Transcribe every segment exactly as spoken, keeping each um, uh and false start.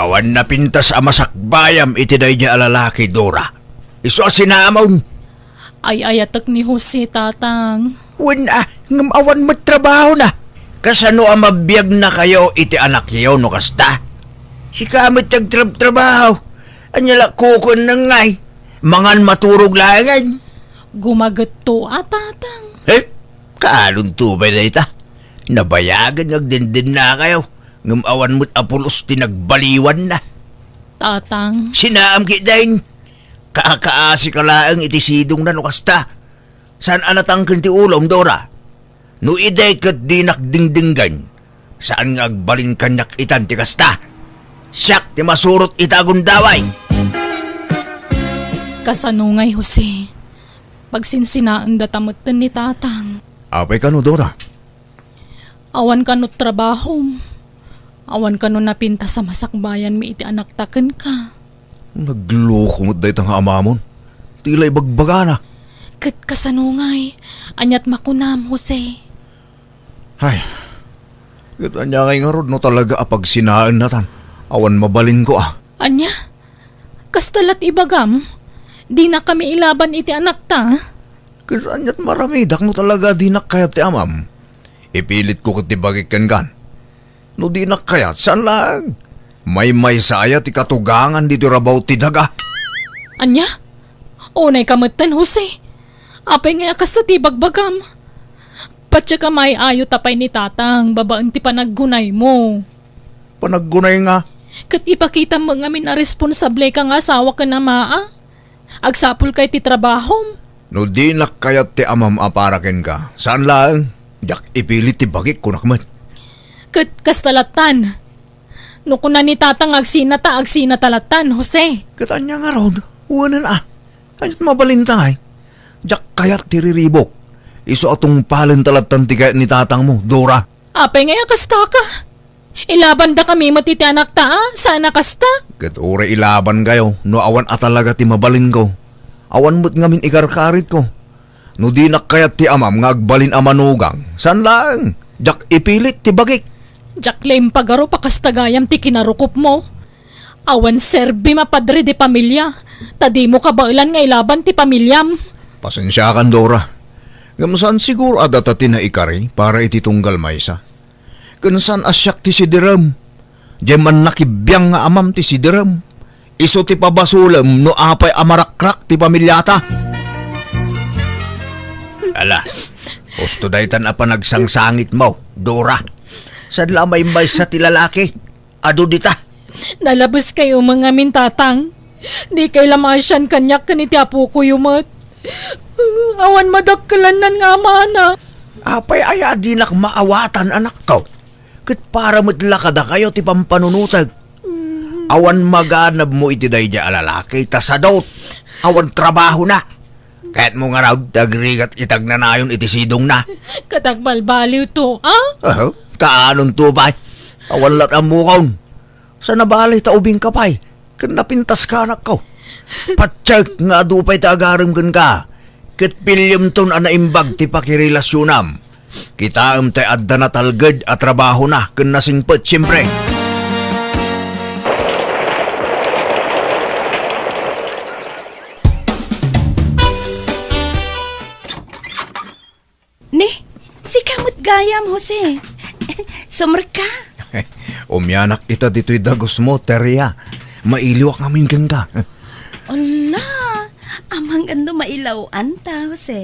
Awan napintas a masakbayam iti daydiay a lalaki, Dora. Isu a sinaamon. Ay-ayatek ni Jose, Tatang. Wen a, ngem awan met trabahona. Kasano a mabiagnakayo iti anakyo no kasta? Sika met ti agtrabtrabaho. Ania la kukuenna ngay? Mangan maturog laengen. Gumagetto a, Tatang. Eh, kaanonto pay dayta? Nabayagen nga agdendennakayo, ngem awan met a pulos ti nagbaliwanna. Tatang. Sinaam ketdin. Kaakaasika laeng iti sidongna no kasta. Saan a natangken ti ulom, Dora? No idi ket dinak dingdinggen, saan nga agbalin kaniak itan ti kasta. Siak ti masurot ita a gundaway. Kasano ngay, Jose? Pagsinsinaendata metten ni Tatang. Apay kano, Dora? Awan kano trabahom. Awan kano napintas a masakbayanmi iti anakta kenka. Nagloko met dayta nga amamon. Ti la ibagbagana. Ket kasano ngay? Aniat makunam, Jose? Ay, ket ania ngay ngarud no talaga a pagsinaennatan? Awan mabalinko a. Ania? Kasta lat ibagam? Dinakami ilaban iti anakta? Ket aniat maramidak no talaga dinak kayat ti amam? Ipilitko ket ti bagik kenkan. No dinak kayat, saan laeng? Maymaysa aya ti katugangan ditoy rabaw ti daga? Ania? Unayka metten, Jose. Apay ngay a kasta ti ibagbagam? Patiek a maay-ayo ta pay ni Tatang babaen ti panaggunaymo. Panaggunay nga? Ket ipakitam met ngamin a responsableka nga asawa ken amaa. Agsapulka iti trabahom. No dinak kayat ti amam a para kenka, saan laeng, diak ipilit ti bagik, kunak met. Ket kasta lattan. No kuna ni Tatang agsinata, agsinata lattan, Jose. Ket ania ngarud? Wenen a. Aniat mabalinta ngay? Diak kayat ti riribok. Isu a tungpalenta lattan ti kayat ni Tatangmo, Dora. Apay ngay a kastaka? Ilabandakami met iti anakta a, saan a kasta? Ket uray ilabankayo no awan a talaga ti mabalinko. Awan met ngamin ikarkaritko. No dinak kayat ti amam nga agbalin a manugang, saan laeng, diak ipilit ti bagik. Diak la impagarup a kasta gayam ti kinarukopmo. Awan serbim a padre de pamilia, ta dimo kabaelan nga ilaban ti pamiliam. Pasensiakan, Dora. Ngem saan siguro a data ti naikari para iti tunggal maysa. Ken saan a siak ti sidirem. Diay mannakibiang nga amam ti sidirem. Isu ti pabasolem no apay a marakrak ti pamiliata. Ala, husto daytan a panagsangsangitmo, Dora. Saan la a maymaysa ti lalaki? Adu dita. Nalabeskayo met ngamin, Tatang. Dikay la maasian kaniak ken iti apokoyo met. Awan madakkelannan nga amana. Apay aya a dinak maawatan, anakko? Ket para met la kadakayo ti pampanunotek. Awan maganabmo iti daydiay a lalaki, ta sadot. Awan trabahona. Kayatmo ngarud ti agrigat iti agnanayon iti sidongna? Ket agbalbaliwto, a? Aha, kaanonto pay? Awan lat ammokon. Saan a bale ta ubingka pay ken napintaska, anakko. Patiek nga adu pay ti agarem kenka, ket pillemton a naimbag ti pakirelasionam. Kitaem tay adda natalged a trabahona ken nasingpet, siempre. Ni, sika met gayam, Jose. Sumerka? Umianak ita ditoy dagusmo, Teria. Mailiwak ngamin kenka. Ala, amangan no mailawan ta, Jose.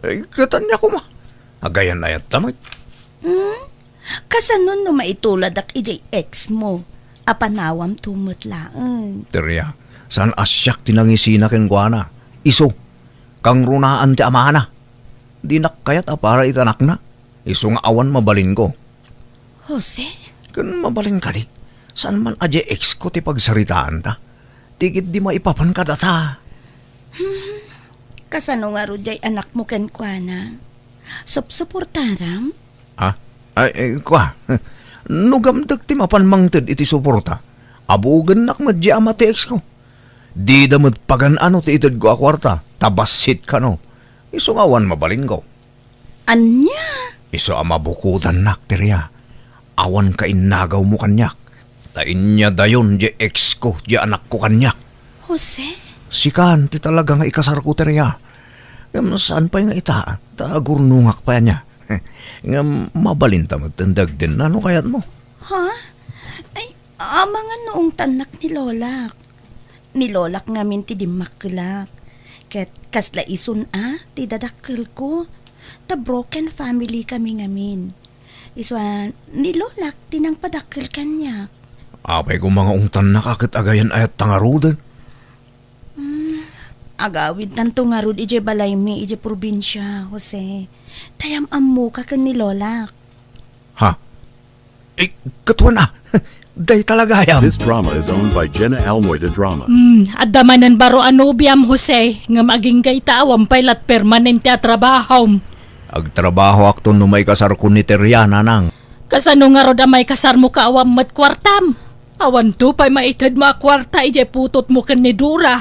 Ay, ket ania koma. Agayan-ayatta met. Hmm? Kasano no maituladak idiay ex mo? Apanawam to met laeng. Teria, saan a siak ti nangisina kenkuana? Isu, kangrunaan ti amana. Dinak kayat a para iti anakna. Isu nga awan mabalinko. Jose? Ken mabalin kadi, saan man a diay ex ko ti pagsaritaanta. Ti ketdi maipapan kadata. Hmm, kasano ngarud diay anakmo kenkuana? Supsuportaram? Ah, ay, eh, kua, no gamdek ti mapan mangted iti suporta, abugennak met diay ama ti ex ko. Dida met pagan-ano ti itedko a kuarta, ta bassit kano. Isu nga awan mabalinko. Ania? Isu a mabukodannak, Teria. Awan kainnagawmo kaniak. Ta inyadayon diay ex ko diay anakko kaniak. Jose? Sikan ti talaga nga ikasarko, Teria. Ngem saan pay nga ita, ta agurnongak pay ania. Ngem mabalinta met ti dagdinna no kayatmo. Ha? Ay, amangan no ungtannak ni Lolak. Ni Lolak ngamin ti dimmakkelak. Ket kasla isun a ti dadakkelko. Ta broken family kami ngamin. Isu a ni Lolak ti nangpadakkel kaniak. Apay koma nga ungtannak a ket agayan-ayatta ngaruden? Hmm, agawidtanto ngarud idiay balaymi idiay probinsia, Jose. Ta yam-ammoka ken ni Lolak. Ha? Eh, katuan a. Dayta la gayam. This drama is owned by Jenna Almoy de Drama. Hmm, adda manen baro a nobiam, Jose, ngem agingga ita awan pay lat permanente a trabahom. Agtrabahoakto no maikasarko ni Teria, nanang. Kasano ngarud a maikasarmo ka awan met kuartam? Awanto pay maitedmo a kuarta idiay putotmo ken ni Dora.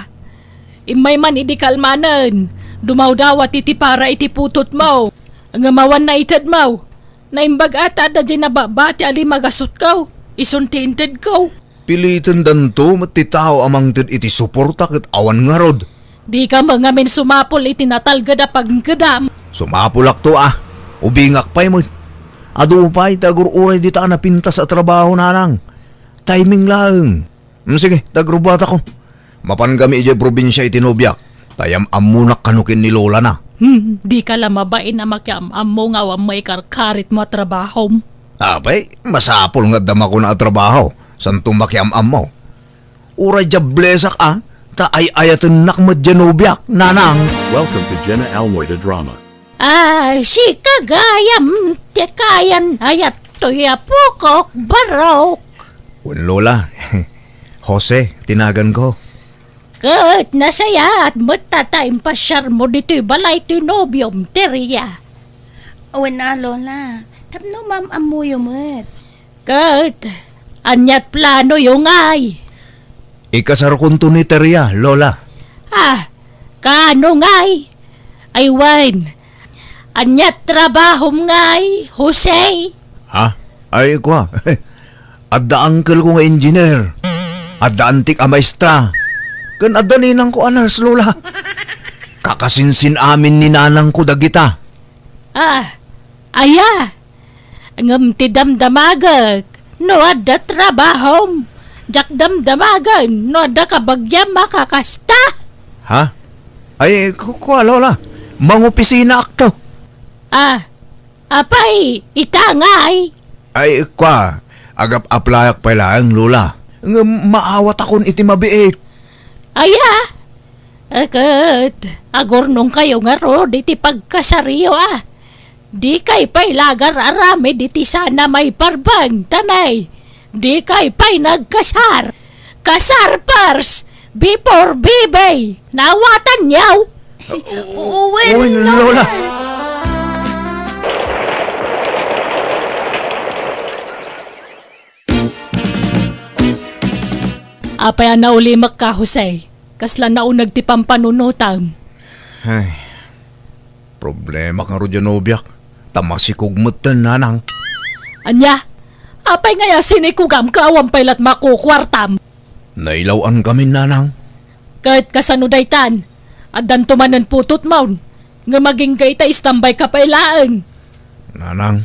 Immay man idi kalmanen, dumawdawat iti para iti putotmo. Ngem awan naitedmo. Naimbag a ta adda diay nababati a limagasutko, isun ti intedko. Pilitendanto met ti tao a mangted iti suporta ket awan ngarud. Dika met ngamin sumapul iti natalged a pagngedam. Sumapulakto a, ubingak pay met. Adu pay ti agur-uray dita a napintas a trabaho, nanang. Timing laeng. Hmm, sige, ta agrubbuatakon. Mapangami idiay probinsia iti nobiak. Ta yam-ammonak kano ken ni Lolana. Hmm, dika la mabain a makiam-ammo nga awan maikarkaritmo a trabahom. Apay, masapul nga adda makuna a trabaho. Santo makiam-ammo. Uray diablesak a, ta ay-ayatennak met diay nobiak, nanang. Welcome to Jenna Almoy de Drama. Ah, sika gayam ti kayan-ayat toy apokok, barok. Wen, Lola. Jose ti naganko. Ket nasayaat met ta, ta impasiarmo ditoy balay ti nobiom, Teria. Wen a, Lola. Tapno maam-ammoyo met. Ket aniat planoyo ngay? Ikasarkonto ni Teria, Lola. Ah, kaano ngay? Ay wen, aniat trabahom ngay, Jose? Ha? Ay, kua, adda uncle ko nga engineer. Adda antik a maestra. Ken adda ninang ko a nurse, Lola. Kakasinsin-amin ni nanang ko dagita. Ah, aya? Ngem ti damdamagek, no adda trabahom, diak damdamagen no adda kabagiam a kakasta. Ha? Ay, ku-, kua, Lola. Mangopisinaakto. Ah, apay, ita ngay? Ay, kua, agap-aplayak pay laeng, Lola. Ngem maawatakon iti mabiit. Aya? Ket, agurnongkayo ngarud iti pagkasaryo, a. Dikay pay lagar aramid iti sana maiparbeng, tanay. Dikay pay nagkasar. Kasar first, before baby. Nawatanyo? Wen, Lola. Apay a naulimekka, Jose? Kasla nauneg ti pampanunotam. Ay, problema ngarud diay nobiak. Ta masikog metten, nanang. Ania? Apay ngay a sinikogam ket awan pay lat makukuartam? Nailaw-ankami, nanang. Ket kasano daytan? Addanto manen putotmon. Ngem agingga ita, istambayka pay laeng. Nanang.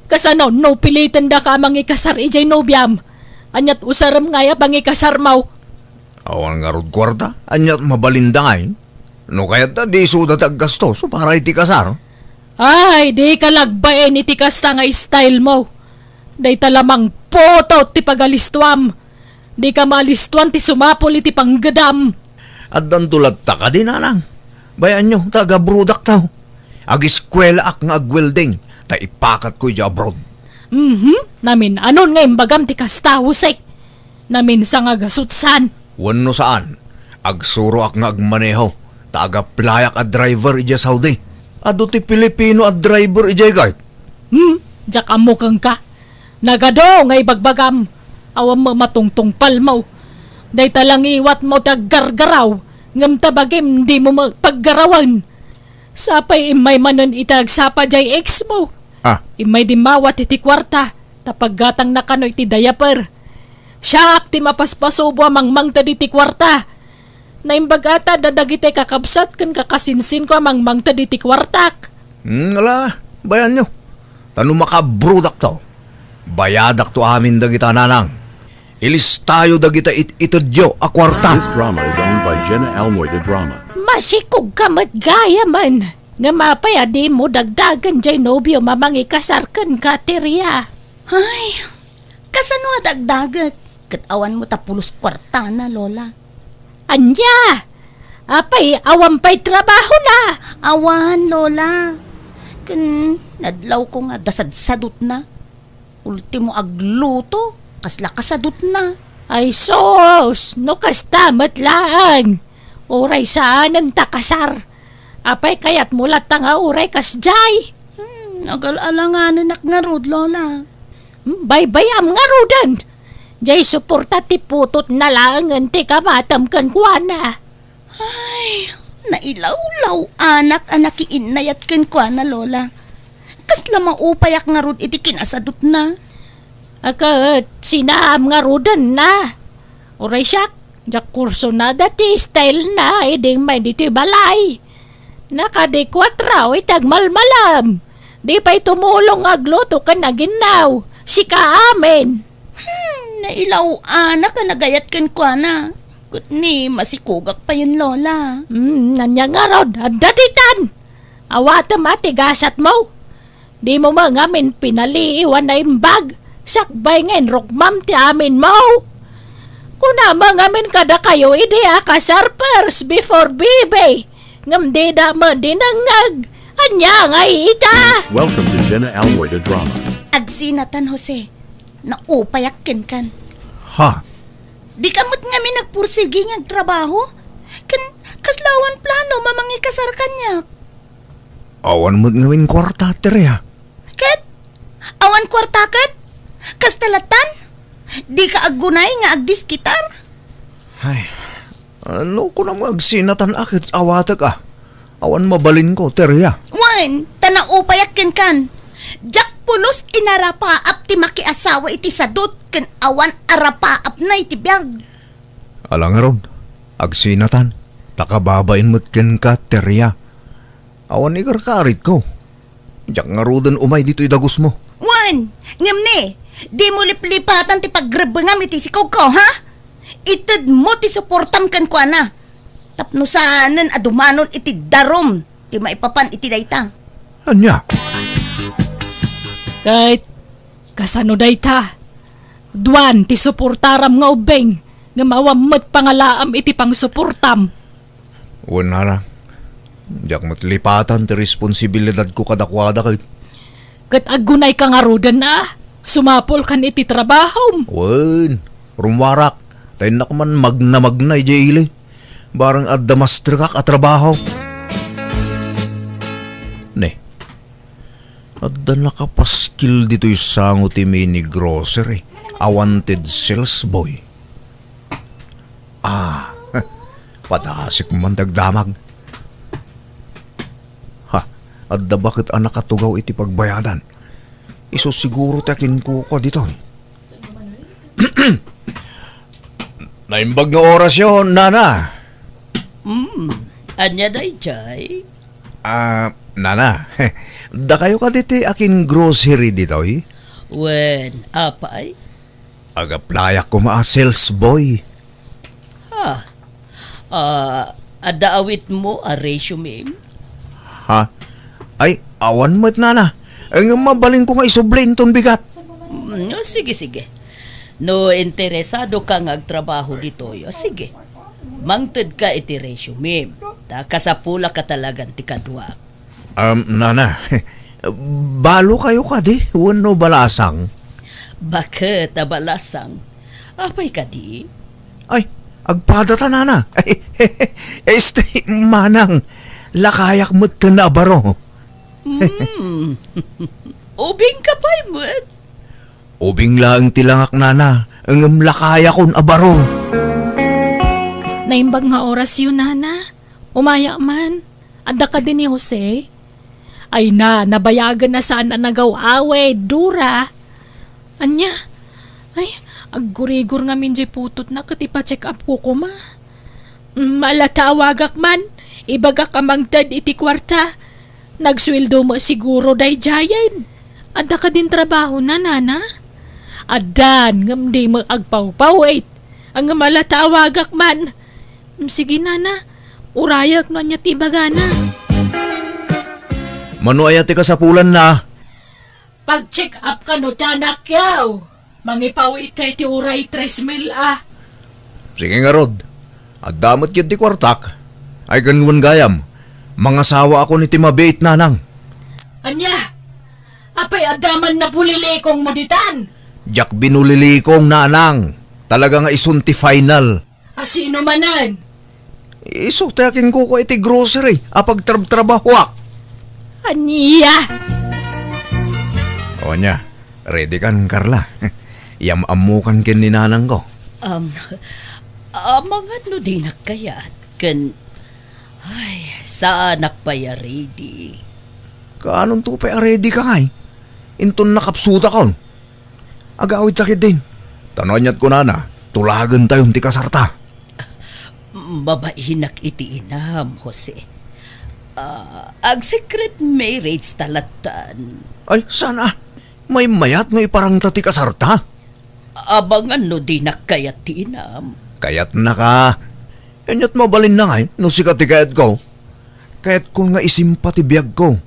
Kasano no pilitendaka a mangikasar idiay nobiam? Aniat usarem ngay a pangikasarmo? Awan ngarud kuarta, aniat mabalinda ngay? No kayatta, di isuda ti aggastos para iti kasar. Ay, dika la agbain iti kasta nga stylemo. Dayta la mangputot ti pagalistuam. Dika maalistuan ti sumapul iti panggedam. Addanto latta kadi, nanang? Bay-anyo, ta agabrodakto. Agiskuelaak nga agwelding, ta ipakatko idiay abroad. Mhm, namin-anon nga imbagam ti kasta, Jose? Naminsan nga gasutsan. Wenno saan, agsuroak nga agmaneho, ta agaplayak a driver idiay Saudi. Adu ti Filipino a driver idiay ket. Hmm, diak ammo kenka. Nagadu nga ibagbagam, awan met matungtungpalmo. Dayta la ngiwatmo ti aggargaraw, ngem ta bagim dimo met paggarawen. Sapay immay manen iti agsapa diay ex mo. Ah. Immay dimmawat iti kuarta, ta paggatangna kano iti diaper. Siak ti mapaspasubo a mangmangted iti kuarta. Naimbag ata da dagiti kakabsat ken kakasinsinko a mangmangted iti kuartak. Hmm, ala, bayanyo. Ta no makabrudakto, bayadakto amin dagita, nanang. Ilistayo dagita it-, itedyo a kuarta. This drama is owned by Jenna Almoy de Drama. Masikog ka met gayamen. Ngem apay a dimo dagdagen jay nobio a mangikasar kenka, Teria? Ay, kasano a dagdaget? Ket awan met a pulos kuartana, Lola. Ania? Apay, awan pay trabahona? Awan, Lola. Ken nadlawko nga adda sadsadutna. Ultimo agluto, kasla kasadutna. Ay sus, no kasta met laeng. Uray saanen ta kasar. Apay kayatmo latta nga uray kasjay? Hmm, agal-alanganenak ngarud, Lola. Hmm, baybayam ngaruden. Jay suporta ti putotna laengen ti kamatem kenkuana. Ay, nailawlaw-anak a nakiinnayat kenkuana, Lola. Kasla maupayak ngarud iti kinasadutna. A ket, sinaam ngarudenna. Uray siak, diak kursonada ti stylena idi immay ditoy balay. Nakadikuatraw iti agmalmalam. Di pay tumulong nga agluto ken aginnaw. Sika amin. Hmm, nailaw-anak a nagayat kenkuana. Ket ni, masikogak payen, Lola. Hmm, ania ngarud, adda ditan. Awatem a ti gasatmo. Dimo met ngamin pinaliiw a naimbag, sakbay nga inrukmam ti aminmo. Kunam met ngamin kadakayo idi a kasar first before baby, ngem dida met dinengngeg. Ania ngay ita? Welcome to Jenna Almoy the Drama. Agsinatan, Jose. Naupayak kenkan. Ha? Dika met ngamin nagpursigi nga agtrabaho? Ken kasla awan plano a mangikasar kaniak? Awan met ngamin kuarta, Teria. Ket? Awan kuarta ket? Kasta lattan? Dika aggunay nga agdiskitar? Ay, ano kunam nga agsinatan a ket awatek a? Awan mabalinko, Teria. Wen, ta naupayak kenkan. Diak pulos inarapaap ti makiasawa iti sadut ken awan arapaapna iti biag. Ala ngarud, agsinatan, ta kababain met kenka, Teria. Awan ikarkaritko. Diak ngaruden umay ditoy dagusmo. Wen, ngem ni, dimo liplipatan ti pagrebbengam iti sikogko, ha? Itedmo ti suportam kenkuana. Tapno saanen a dumanon iti darum ti maipapan iti dayta. Ania? Ket kasano dayta? Duan ti suportaram nga ubbing, ngem awan met pangalaam iti pangsuportam. Wen, nana, diak met lipatan ti responsibilidadko kadakuada ket. Ket aggunayka ngaruden a sumapulkan iti trabahom. Wen, rummuarak, ta innak man magnamagna idiay ili. Bareng adda mastrekak a trabaho. Ne, adda nakapaskil ditoy sango ti mini grocery a wanted sales boy. Ah, padasik man dagdamag. Ha, adda baket a nakatugaw iti pagbayadan. Isu siguro ti akinkukua ditoy. Naimbag nga orasyo, nana. Hmm, ania daydiay? Ah, nana, dakayo kadi ti akin-grocery ditoy? Wen, apay? Ag-applyak koma a sales boy. Ha? Ah, adda awitmo a resume? Ha? Ay, awan met, nana. Ngem mabalinko nga isubli inton bigat. Mm, o, sige, sige. No interesado ka nga agtrabaho ditoy, o, sige. Mangted ka iti resume. Ta kasapulak a talagan ti kaduak. Um, nana, balo kayo kadi wenno balasang? Baket a balasang? Apay kadi? Ay, agpadata, nana. Ay, este, manang, lakayak metten a baro. Hmm. Ubing ka pay met? Ubing laeng ti langak, nana, ngem lakayakon a baro. Naimbag nga orasyo, nana. Umayak man. Adda kadi ni Jose? Ay na, nabayagen a saan a nagaw-awid, Dora. Ania? Ay, Aggurigor ngamin diay putotna ket ipa-check up ko koma. Mala ta awagak man, ibagak a mangted iti kuarta. Nagsueldo met siguro daydiayen. Adda kadin trabahona, nana? Addan, ngem di met agpawpawit. Ngem mala ta awagak man. Sige, nana, urayek no ania ti ibagana. Mano aya ti kasapulanna? Pag-check up kano ti anakyo. Mangipawit iti uray tres mil a. Sige ngarud, adda met ketdi kuartak. Ay, ken wen gayam, mangasawaakon iti mabiit, nanang. Ania? Apay adda man nabulilikongmo ditan? Diak binulilikong, nanang. Talaga nga isun ti final. A sino manen? Isu ti akinkuko iti grocery a pagtrabtrabahoak. Ania? O ania, ready kan, Carla? Iyam-ammokan ken ni nanangko. Um, amangan no dinak kayat, ken, ay, saanak pay a ready. Kaanonto pay a ready ka ngay? Inton nakapsudakon. Agawidta ketdin. Ta no aniat kunana, tulagentayon ti kasarta. Mabainak iti inam, Jose. Ah, ag-secret marriage ta lattan. Ay, saan a? Maymayat no iparangta ti kasarta? Abangan no dinak kayat ti inam. Kayatnaka. Aniat mabalinna ngay no sika ti kayatko? Kayatkon nga isimpa ti biagko.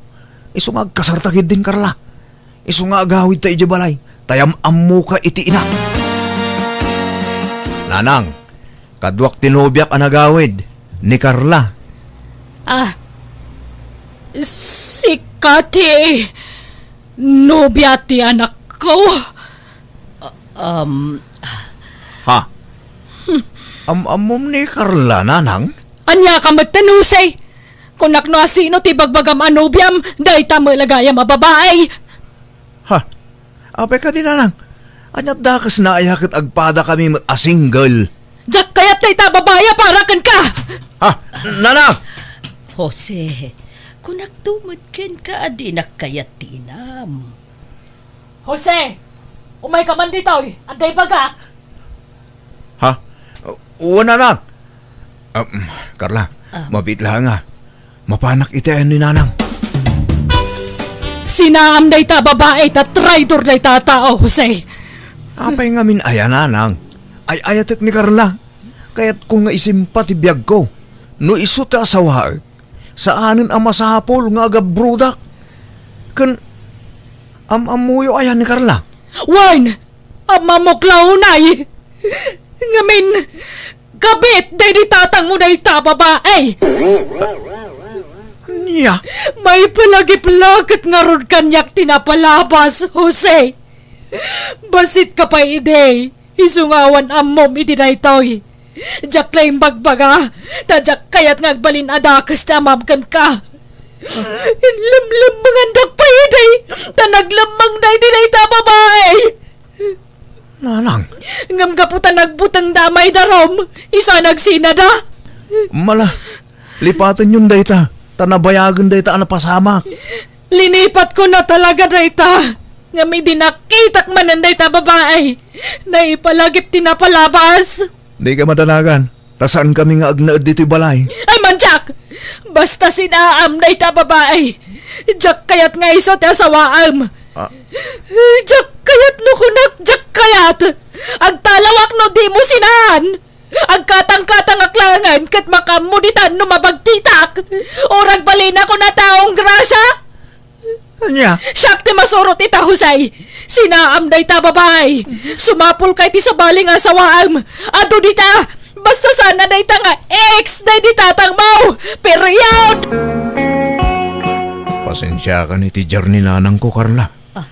Isu nga agkasarta ketdin, Carla. Isu nga agawidta idiay balay, ta yam-ammoka iti ina. Nanang, kaduak ti nobiak a nagawid, ni Carla. Ah, sika ti nobia ti anakko? Um, Ha? Am-ammom ni Carla, nanang? Ania ka met, Jose? Kunak no asino ti bagbagam a nobiam, dayta met la gayam a babai. Ha? Apay kadi, nanang? Aniat dakesna aya ket agpadakami met a single? Diak kayat dayta a babai a para kenka! Ha? Nanang! Jose, kunakto met kenka a dinak kayat ti inam. Jose, umayka man ditoy, adda ibagak. Ha? Wen, nanang. Um, Carla, Ah. Mabiit laeng a. Mapanak iti ayan ni nanang. Sinaam dayta a babai ta traidor dayta a tao, Jose. Apay ngamin aya, nanang? Ay-ayatek ni Carla. Kayatkon nga isimpa ti biagko. No isu ti asawaek, saanen a masapul nga agabrodak. Ken am-ammoyo aya ni Carla? Wen, am-ammok la unay. Ngamin, kabit daydi tatangmo dayta a babai. Nia? Maipalagip la ket ngarud kaniak ti napalabas, Jose. Basitka pay idi. Isu nga awan ammom iti daytoy. Diak la imbagbaga, ta diak kayat nga agbalin a dakes ti amam kenka. Inlemlemmengandak pay idi, ta naglemmengda iti dayta a babai. Nanang. Ngem gapu ta nagbutengda a maidarum, isu a nagsinada. Mala, lipatenyon dayta, ta nabayagen dayta a napasamak. Linipatkon a talaga dayta. Ngem idi nakitak manen dayta a babai, naipalagip ti napalabas. Dika madanagan, ta saankami nga agnaed ditoy balay. Ay, mandiak! Basta sinaam dayta a babai. Diak kayat nga isu ti asawaem. Ah. Diak kayat no kunak, diak kayat. Agtalawak no dimo sinaan. Agkatangkatangak laengen ket makaammo ditan no mabagtitak. Or agbalinak a taong grasya. Ania? Siak ti masurot ita, Jose. Sinaam dayta a babai. Sumapulka iti sabali nga asawaem. Adu dita. Basta saan a dayta nga ex daydi tatangmo. Period! Pasensiakan iti diar ni nanangko, Carla. Ah,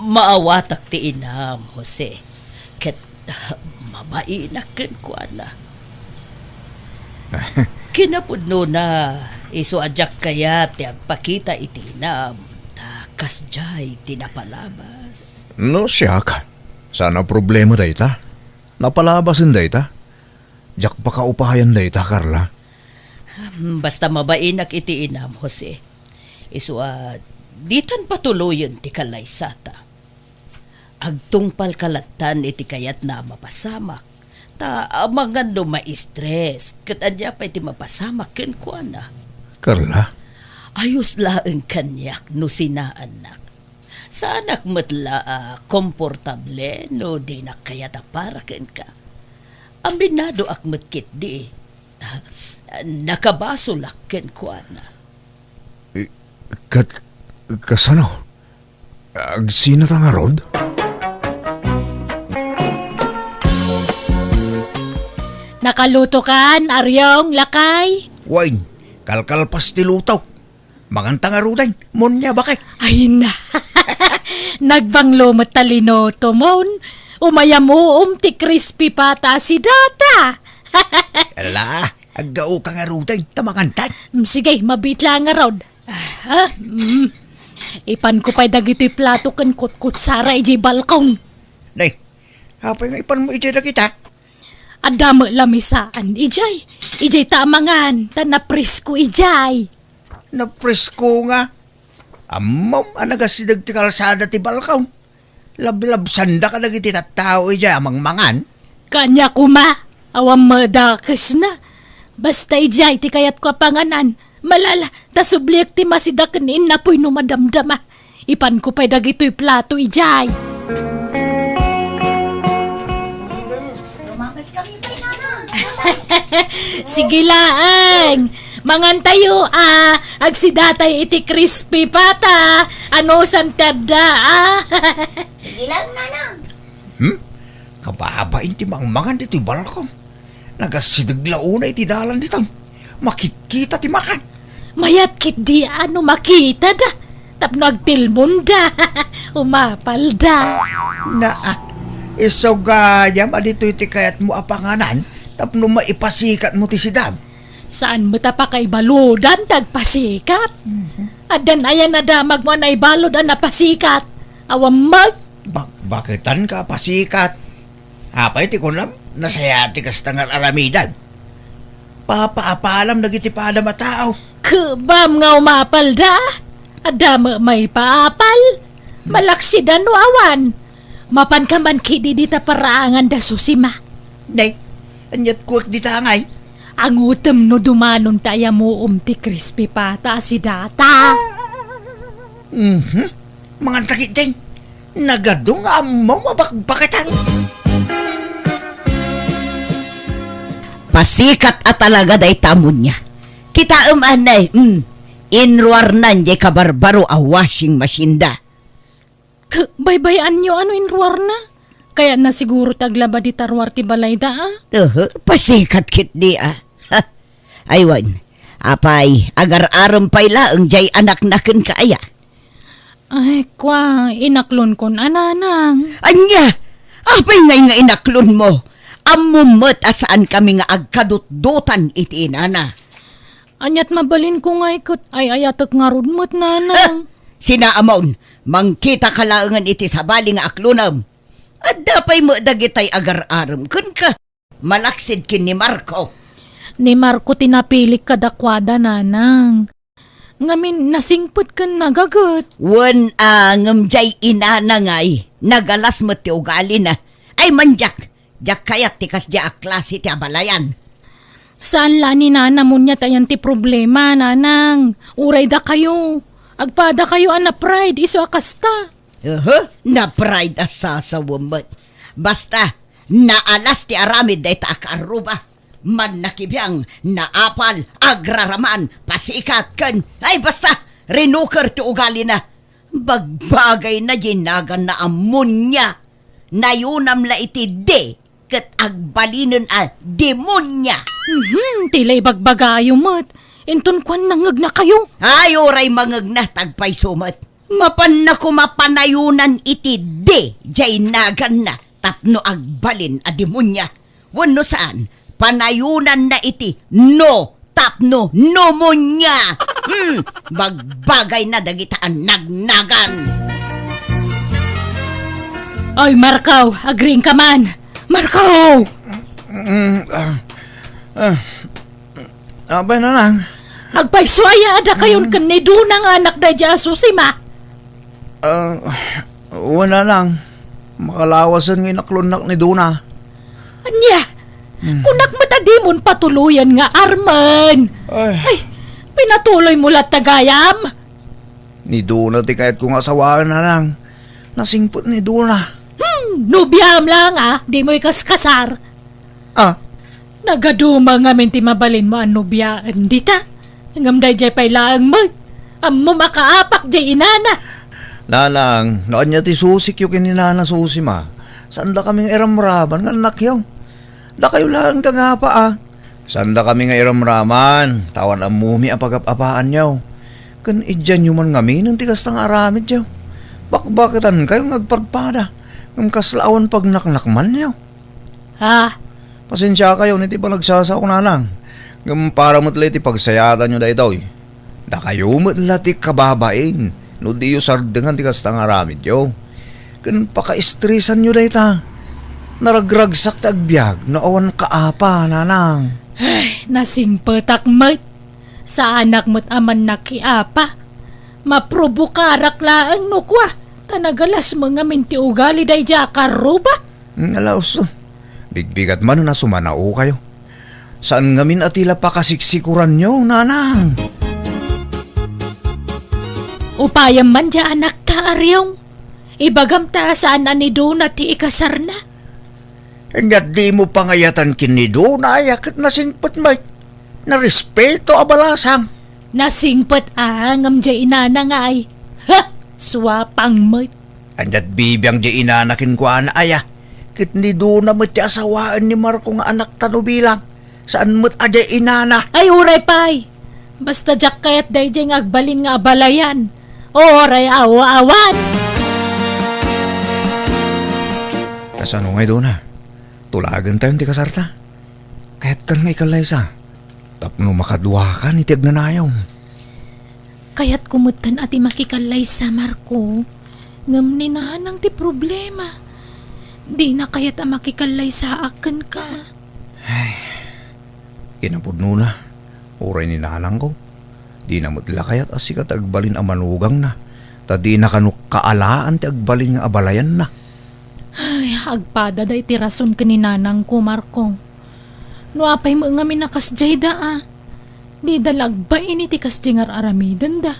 maawatak ti inam, Jose. Ket mabainak kenkuana. Kinapudnona, isu a diak kayat ti agpakita iti inam, ta kasdiay ti napalabas. No siak, saan a problema dayta? Napalabasen dayta? Diak pakaupayan dayta, Carla. Hmm, basta mabainak iti inam, Jose. Isu a ditan patuloyen ti kalaysata. Agtungpalka lattan iti kayatna a mapasamak. Ta amangan no ma-stress, ket ania pay ti mapasamak kenkuana? Carla? Ayos laeng kaniak no sinaannak. Saanak met la a komportable no dinak kayat a para kenka. Aminadoak met ketdi. Nakabasolak kenkuana. Eh, kat-, kasano? Agsinata ngarud? Nakalutokan, Aryong, lakay? Wen, kalkalpas ti luto. Manganta ngaruden, Monia, baket. Ay na. Nagbanglo met ta linutomon. Umayam uom ti crispy pata a sidata. Ala, aggaoka ngaruden, ta mangantan. Mm, sige, mabiit la ngarud. Ah, mm. Ipanko pay dagitoy plato ken kutkutsara idiay balkon. Nay, apay nga ipanmo idiay dagita? Adda met lamisaan idiay. Idiay ta amangan, ta napresko idiay. Napresko nga. Ammom a nagasideg ti kalsada ti balkon. Lablabsanda kadagiti tattao idiay a mangmangan. Kaniak koma, awan madakesna. Basta idiay ti kayatko a panganan. Malala, ta subliek ti masida ken innapoy no madamdama. Ipanko pay dagitoy plato idiay. Lumapas kami pay, Nanang. Sige laeng. Mangantayo, a. Agsidatay iti crispy pata. Anusan ti adda, a. Sige lang, Nanang. Hmm? Kababain ti mangmangan ditoy balkon. Nagasideg la unay iti dalan ditan. Makitkita ti makan. Mayat ketdi a no makitada. Tapno agtilmonda. Umapalda. Naa, isu gayam a ditoy ti kayatmo a panganan tapno maipasikatmo ti sidam. Saan met a pakaibaludan ti agpasikat? Mhm. Addan aya nadamagmo a naibalud a napasikat? Awan met. Bak-, baketan ka a pasikat. Apay ti kunam? Nasayaat ti kasta nga ar-aramidan. Papaapalam dagiti padam a tao. Kebam nga umapalda. Adda met maipaapal. Malaksid a no awan. Mapanka man ketdi dita paraangan da Susima. Nay, aniat kuek dita ngay? Angutem no dumanon ta ayamuom ti crispy pata a sidata. Mhm. Mangan ta ketdin. Nagadu nga ammom a bakbaketan. Pasikat a talaga dayta a Monia. Kitaem anay, mm, inruarnan jay kabarbaro a washing machine da. K-, baybay-anyo a no inruarna? Kayatna siguro ti aglaba dita ruar ti balayda, a? Uhu, pasikat ketdi, a. Ha. Ay wen, apay, agar-arem pay laeng jay anakna kenka aya? Ay, kua, inaklonkon a, Nanang. Ania? Apay ngay nga inaklonmo? Ammom met a saankami nga agkadutdotan iti inana. Aniat mabalinkon ngay ket ay-ayatek ngarud met, Nanang. Ha! Sinaamon, mangkitaka laengen iti sabali nga aklonem. Adda pay met dagitay agar-arem kenka. Malaksid ken ni Marco. Ni Marco ti napilik kadakuada, Nanang. Ngamin, nasingpet ken nagaget. Wen a, ngem jay inana ngay, nagalas met ti ugalina. Ay, mandiak, diak kayat ti kasdiay a klase ti abalayan. Saan la ni Nana Monia ti ayan ti problema, Nanang. Uray dakayo. Agpadakayo a na-pride, isu a kasta. Uhu, na-pride a sasawem met. Basta, naalas ti aramid dayta a kaarruba. Mannakibiang, naapal, agraraman, pasikat, ken, ay, basta, rinuker ti ugalina. Bagbagayna jay naganna a Monia. Nayunam la iti D, ket agbalinen a demonia. Mhm, ti la ibagbagayo met. Inton kuan nangegnakayo. Ay, uray mangegna, ta agpayso met. Mapanna koma panayunan iti D jay naganna tapno agbalin a demonia. Wenno saan, panayunanna iti no tapno pneumonia. Hmm, bagbagayna dagita a nagnagan. Oy, Marco, agriingka man. Marco! Mm, ah, ah, Apay, Nanang? Agpayso aya a dakayon ken ni Duna nga anak daydiay a Susima? Ah, wen, Nanang. Makalawasen nga inaklonnak ni Dona. Ania? Hmm. Kunak met a dimon patuloyen nga Arman. Ay. Ay, pinatuloy mo latta gayam? Ni Dona ti kayatko nga asawaen, Nanang. Nasingpet ni Dona. Hmm, nobiam lang, ah. Di mo ikaskasar. Ah? Nagaduma ngamin ti mabalinmo a nobiaen dita. Ngem daydiay pay laeng met. Ammom a kaapak diay inana. Nanang, no ania ti susikyo ken ni Nana Susima, saandakami nga iramraman nga annakyo. Dakayo laeng ti agapa, a. Saandakami nga iramraman, ta awan ammomi a pagap-apaanyo. Ken idianyo man ngaminen ti kasta nga aramidyo. Bakbaketankayo nga agpadpada, ngem kasla awan pagnaknakmanyo. Ha? Pasensiakayon iti panagsasao, Nanang. Ngem para met la iti pagsayaatanyo daytoy. Dakayo met la ti kababain no diyo sardengan ti kasta nga aramidyo. Ken pakaestresanyo dayta. Naragragsak ti agbiag no awan kaapa, Nanang. Ay, nasingpetak met. Saanak met a mannakiapa. Maprobokarak laeng no kua, ta nagalasmo ngamin ti ugali daydiay a karruba. Ala, usto. Bigbigat manen a sumanaokayo. Saan ngamin a ti la pakasiksikuranyo, Nanang. Upayam man diay anakta, Ariong. Ibagam ta saan a ni Dona ti ikasarna. Ket dimo pangayatan ken ni Dona, aya ket nasingpet met. Narespeto a balasang. Nasingpet a ngem diay inana nga ay. Ha! Suapang met. Ania't bibiang diay inana kenkuana, aya? Ket ni Dona met ti asawaen ni Marco nga anakta no bilang. Saan met a diay inana. Ay, uray pay. Basta diak kayat daydiay nga agbalin nga abalayan. Uray aw-awan. Kasano ngay, Dona? Tulagentayon ti kasarta. Kayatkan nga ikallaysa tapno makaduakan iti agnanayon. Kayatko metten a ti makikallaysa, Marco. Ngem ni Nanang ti problema. Dina kayat a makikallaysaak kenka. Ay, kinapudnona, uray ni Nanangko. Dina met la kayat a sika ti agbalin a manugangna, ta dina kano kaalaan ti agbalin nga abalayanna. Ay, agpada dayta ti rason ken ni Nanangko, Marco. No apay met ngamin a kasdiay da, a. Dida la agbain iti kasdiay nga ar-aramidenda.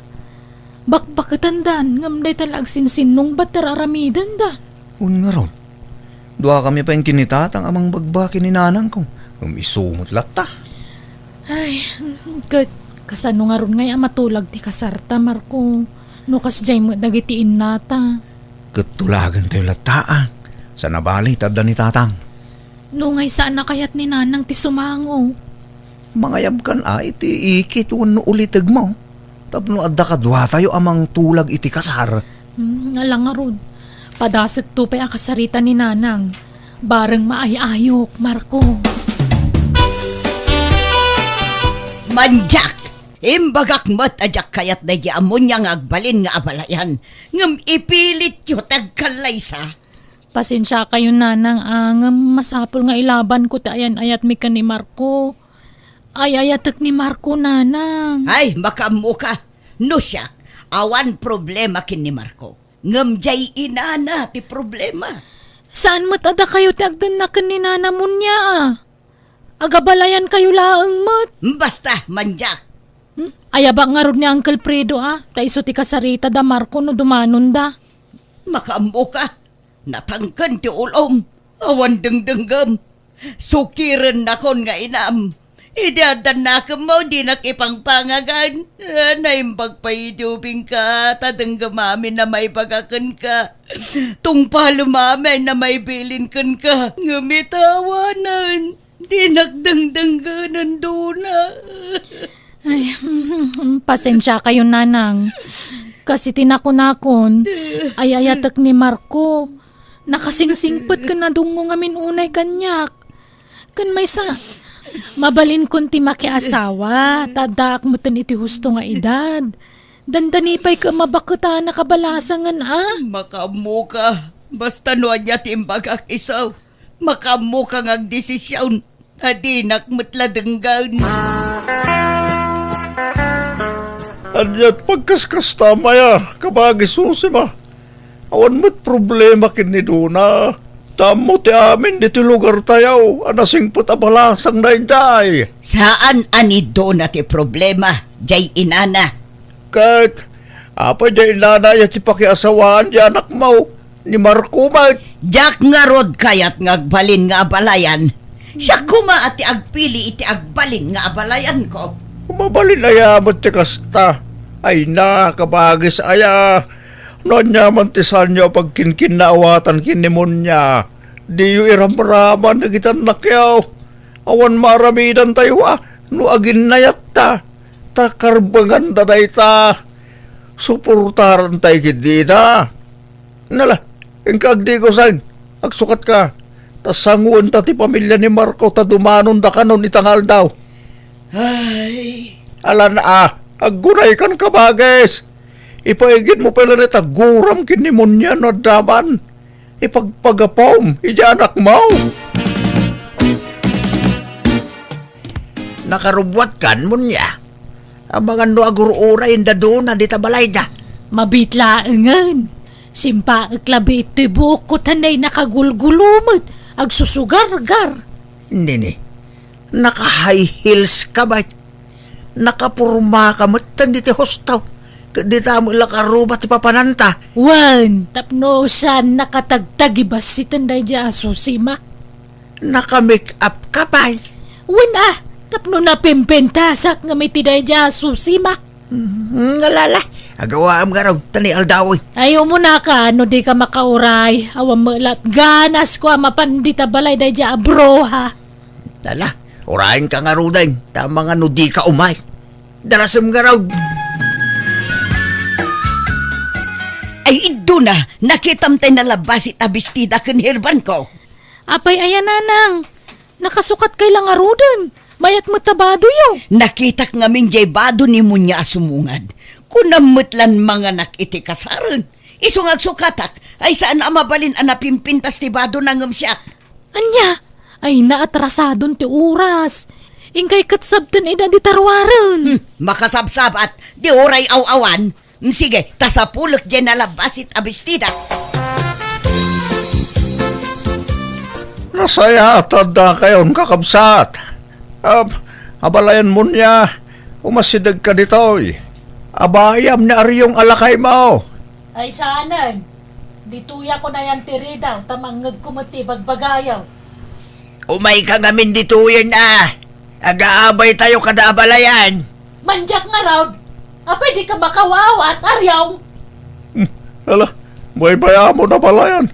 Bakbaketandan, ngem dayta la agsinsinnungbat ti ar-aramidenda. Wen ngarud, duakami pay ken ni Tatang a mangbagbaga ken ni Nanangko, ngem isu met latta. Ay, ket kasano ngarud ngay a matulag ti kasarta, Marco, no kasdiay met dagiti innata? Ket tulagentayo latta, a. Saan a bale ta adda ni Tatang. No ngay saan a kayat ni Nanang ti sumango. Mangayabkan a iti ikit wenno ulitegmo tapno adda kaduatayo a mangtulag iti kasar. Hmm, ala ngarud. Padasekto pay a kasarita ni Nanang. Bareng maay-ayok, Marco. Mandiak! Imbagak met a diak kayat daydi a munia nga agbalin nga abalayan, ngem ipilityo ti agkallaysa. Pasensiakayon, Nanang, a, ngem masapul nga ilabanko ti ayan-ayatmi ken ni Marco. Ay-ayatek ni Marco, Nanang. Ay, makaammoka. No siak, awan problema ken ni Marco. Ngem diay inana ti problema. Saan met a dakayo ti agdenna ken ni Nana munia, a? Agabalayankayo laeng met. Basta, mandiak. Hmm? Ayabak ngarud ni Uncle Fredo, a, ta isu ti kasarita da Marco no dumanonda. Makaammoka. Natangken ti ulom. Awan dengdenggem. Sukirennakon nga inam. Idi adda nakemmo, dinak ipangpangagan. Ah, naimbag pay idi ubingka, ta denggem amin a maibagak kenka. Tungpalem amin a maibilin kenka. Ngem ita awanen. Dinak dengdenggen, Dona. Ay, pasensiakayon, Nanang. Kas iti nakunakon, ay-ayatek ni Marco. Nakasingsingpet ken nadungngo ngamin unay kaniak. Ken maysa, mabalinkon ti makiasawa, ta addaak metten iti husto nga edad. Dandani pay ket mabaketana kabalasangen, a? Makaammoka. Basta no ania ti imbagak isu. Makaammoka nga agdesision, a dinak met la denggen. Ania't pagkaskastam aya, kabagi Susima? Awan met problema ken ni Dona. Ta ammo ti amin ditoy lugartayo a nasingpet a balasang daydiay. Saan a ni Dona ti problema, jay inana. Ket, apay jay inana ya ti pakiasawaan ti anakmo, ni Marco met? Diak ngarud kayat nga agbalin nga abalayan. Siak koma a ti agpili iti agbalin nga abalayanko. Mabalin aya met ti kasta? Ay na, kabagis aya. No ania man ti saanyo a pagkinkinnaawatan ken ni Monia, diyo iramraman dagiti annakyo. Awan maaramidantayo a no aginnayatta, ta karbenganda dayta. Suportarantay ketdida. Nala, inka agdigosen, agsukatka, ta sangoenta ti pamilia ni Marco ta dumanondakanon ita nga aldaw. Ay. Alan a, aggunaykan, kabagis. Ipaigidmo pay laeng ti aguram ken ni Monia no adda man. Ipagpagapom iti anakmo. Nakarubbuatkan, Monia. Amangan no agur-uray ni Dona dita balayda. Mabiit laengen. Simpaek labi iti buokko ta nay nakagulgulo met, agsusugargar. Nini, naka-high heels ka met. Nakaporma ka met dita husto. Ket dita met la karuba ti papananta. Wen, tapno saan nakatagtagibas iti daydiay a Susima. Naka-make up ka pay. Wen a, tapno napimpintasak ngem iti daydiay a Susima. Hmm, alala. Agawaam ngarud, ta nay aldaw. Ay, umunaka, no dika makauray. Awan met la ti ganasko a mapan dita balay daydiay a bruha. Ala, urayenka ngaruden, ta amangan no dika umay. Darasem ngarud. Ay, Dona, nakitam tay nalabbasit a bestida ken herbanko. Apay aya, nanang? Nakasukatkay la ngaruden. Mayat met ta badoyo. Nakitak ngamin jay bado ni Monia a sumungad. Kunam met lan manganak iti kasaren. Isu nga agsukatak, ay saan a mabalin a napimpintas ti badona ngem siak. Ania? Ay, naatrasadon ti oras. Inkay ket sabten ida dita ruaren. Hmm, makasabsabat, di uray aw-awan. Hmm, sige, ta sapulek jay nalabbasit a bestida. Nasayaat ta addakayon, kakabsat. Ap-, abalayan Monia, umasidegka ditoy. Abayam ni Ariong a lakaymo. Ay saanen, ditoyak unayan ti ridaw, ta mangngegko met ti ibagbagayo. Umayka ngamin ditoyen a, agaabaytayo kada abalayan. Mandiak ngarud, apay dika makawaawat, Ariong? Hmm, ala, baybay-amon abalayan.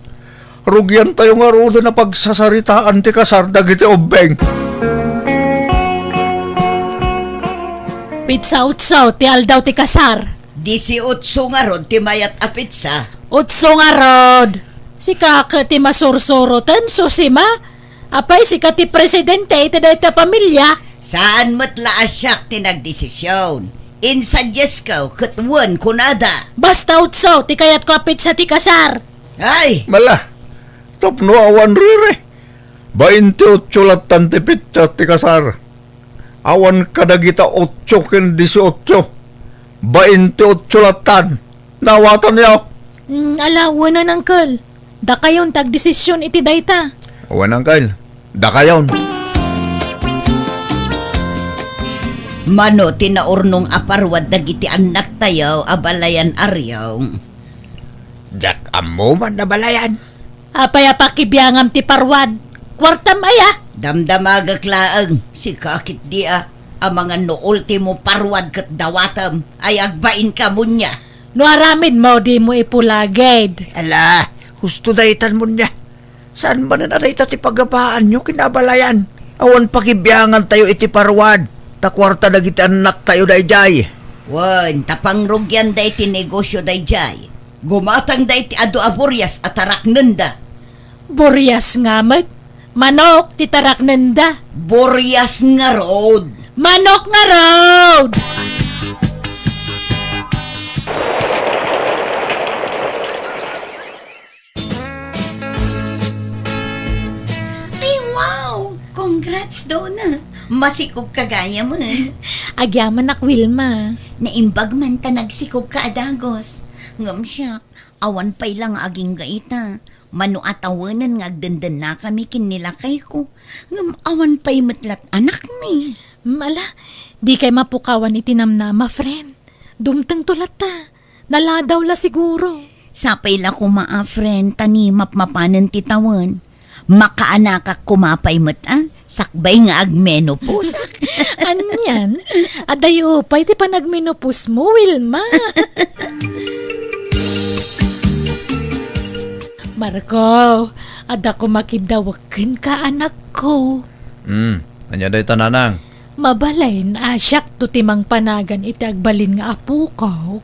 Rugiantayo ngaruden a pagsasaritaan ti kasar dagiti ubbing. Petsa otso ti aldaw ti kasar. Disiotso ngarud ti mayat a petsa. Otso ngarud. Sika ket ti masursuroten, Susima? Apay, sika ti presidente iti dayta a pamilia? Saan met la a siak ti nagdesision. Insuggestko ket wen kunada. Basta otso ti kayatko a petsa ti kasar. Ay! Mala, tapno awan riri. Bainte otso lattan ti petsa ti kasar. Awan kadagita otso ken disiotso. Bainte otso lattan. Naawatanyo? Mm, ala, wen, Uncle. Dakayon ti agdesision iti dayta. Wen, Uncle. Dakayon. Mano ti naurnong a parwad dagiti annaktayo, abalayan Ariong? Diak ammo man, abalayan. Apay a pakibiangam ti parwad? Kuartam aya? Damdamagek laeng, sika ketdi a, amangan no ultimo parwad ket dawatem, ay agbainka, Monia. No aramidmo, dimo ipulagid. Ala, husto daytan, Monia. Saan manen a dayta ti pagabaanyo ken abalayan? Awan pakibiangantayo iti parwad, ta kuarta dagiti annaktayo daydiay. Wen, ta pangrugianda iti negosio daydiay. Gumatangda iti adu a burias a taraknenda. Burias nga met? Manok ti taraknenda. Burias ngarud. Manok ngarud! Ay, wow! Congrats, Dona! Masikog ka gayam, eh. Agyamanak, Wilma. Naimbag man ta nagsikog ka a dagus. Ngem siak, Awan pay la nga agingga ita. Mano a tawenen nga agdendennakami ken ni lakayko. Ngem awan pay met lat anakmi. Mm, ala, dikay mapukawan iti namnama, friend. Dumtengto latta. Naladaw la siguro. Sapay la koma a, friend, ta ni mapmapanen ti tawen. Makaanakak koma pay met a, sakbay nga agmenoposak. Anian? Adayo pay ti panagmenopos mo, Wilma. Marco, adda koma kiddawek kenka, anakko. Hmm, ania dayta, nanang? Mabalin a siakto ti mangpanagan iti agbalin nga apokok.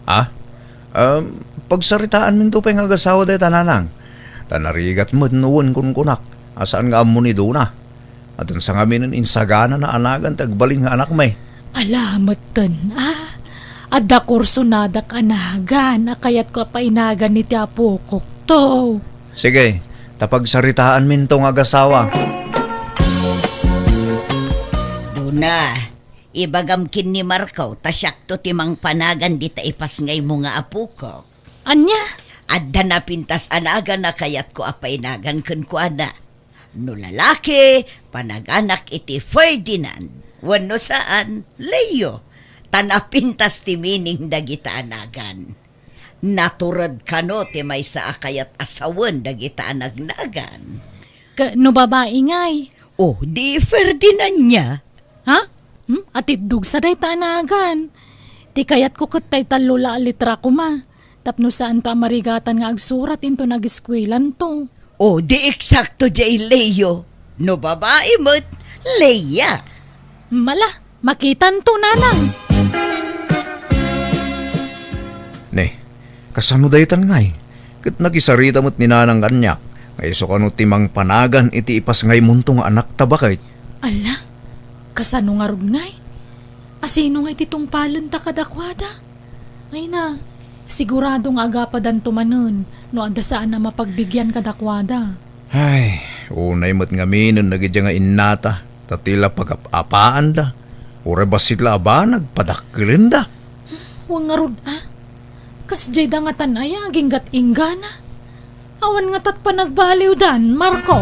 Ah? Um, pagsaritaanminto pay nga agasawa dayta, nanang. Ta narigat met no wen kunkunak a saan nga ammo ni Dona. Addan sangaminen insagana a nagan ti agbalin nga anakmi. Ala, metten, ah. Adda kursonadak a nagan a kayatko a painagan iti apokokto. Sige, ta pagsaritaanminto nga agasawa. Dona, ibagam ken ni Marco ta siakto ti mangpanagan dita ipasngaymo nga apokok. Ania? Adda napintas a nagan a kayatko a painagan kenkuana. No lalaki, panaganak iti Ferdinand. Wenno saan, Leo. Ta napintas ti meaning dagita a nagan. Natured kano ti maysa a kayat a sawen dagita a nagnagan. Ka-, no babai ngay? O, di Ferdinand nia. Ha? Hmm? Atiddog sa dayta a nagan. Ti kayatko ket tay tallo la a litra koma. Tapno saanto a marigatan nga agsurat inton ageskuelanto. O, di eksakto jay, Leo. No babai met, Leia. Mala, makitanto, nanang. Ne, kasano daytan ngay? Ket nakisarita met ni nanang kaniak, nga isu kano ti mangpanagan iti ipasngaymonto nga anakta baket. Ala, kasano ngarud ngay? Asino ngay ti tungpalenta kadakuada? Ay na, sigurado nga agapadanto manen no adda saan a mapagbigyan kadakuada. Ay, unay met ngaminen dagiti nga innata, ta ti la pagap-apaanda, uray bassit la a banag, padakkelenda. Wen ngarud, a? Kasdiay da ngatan aya aginggat inggana? Awan ngatat panagbaliwdan, Marco.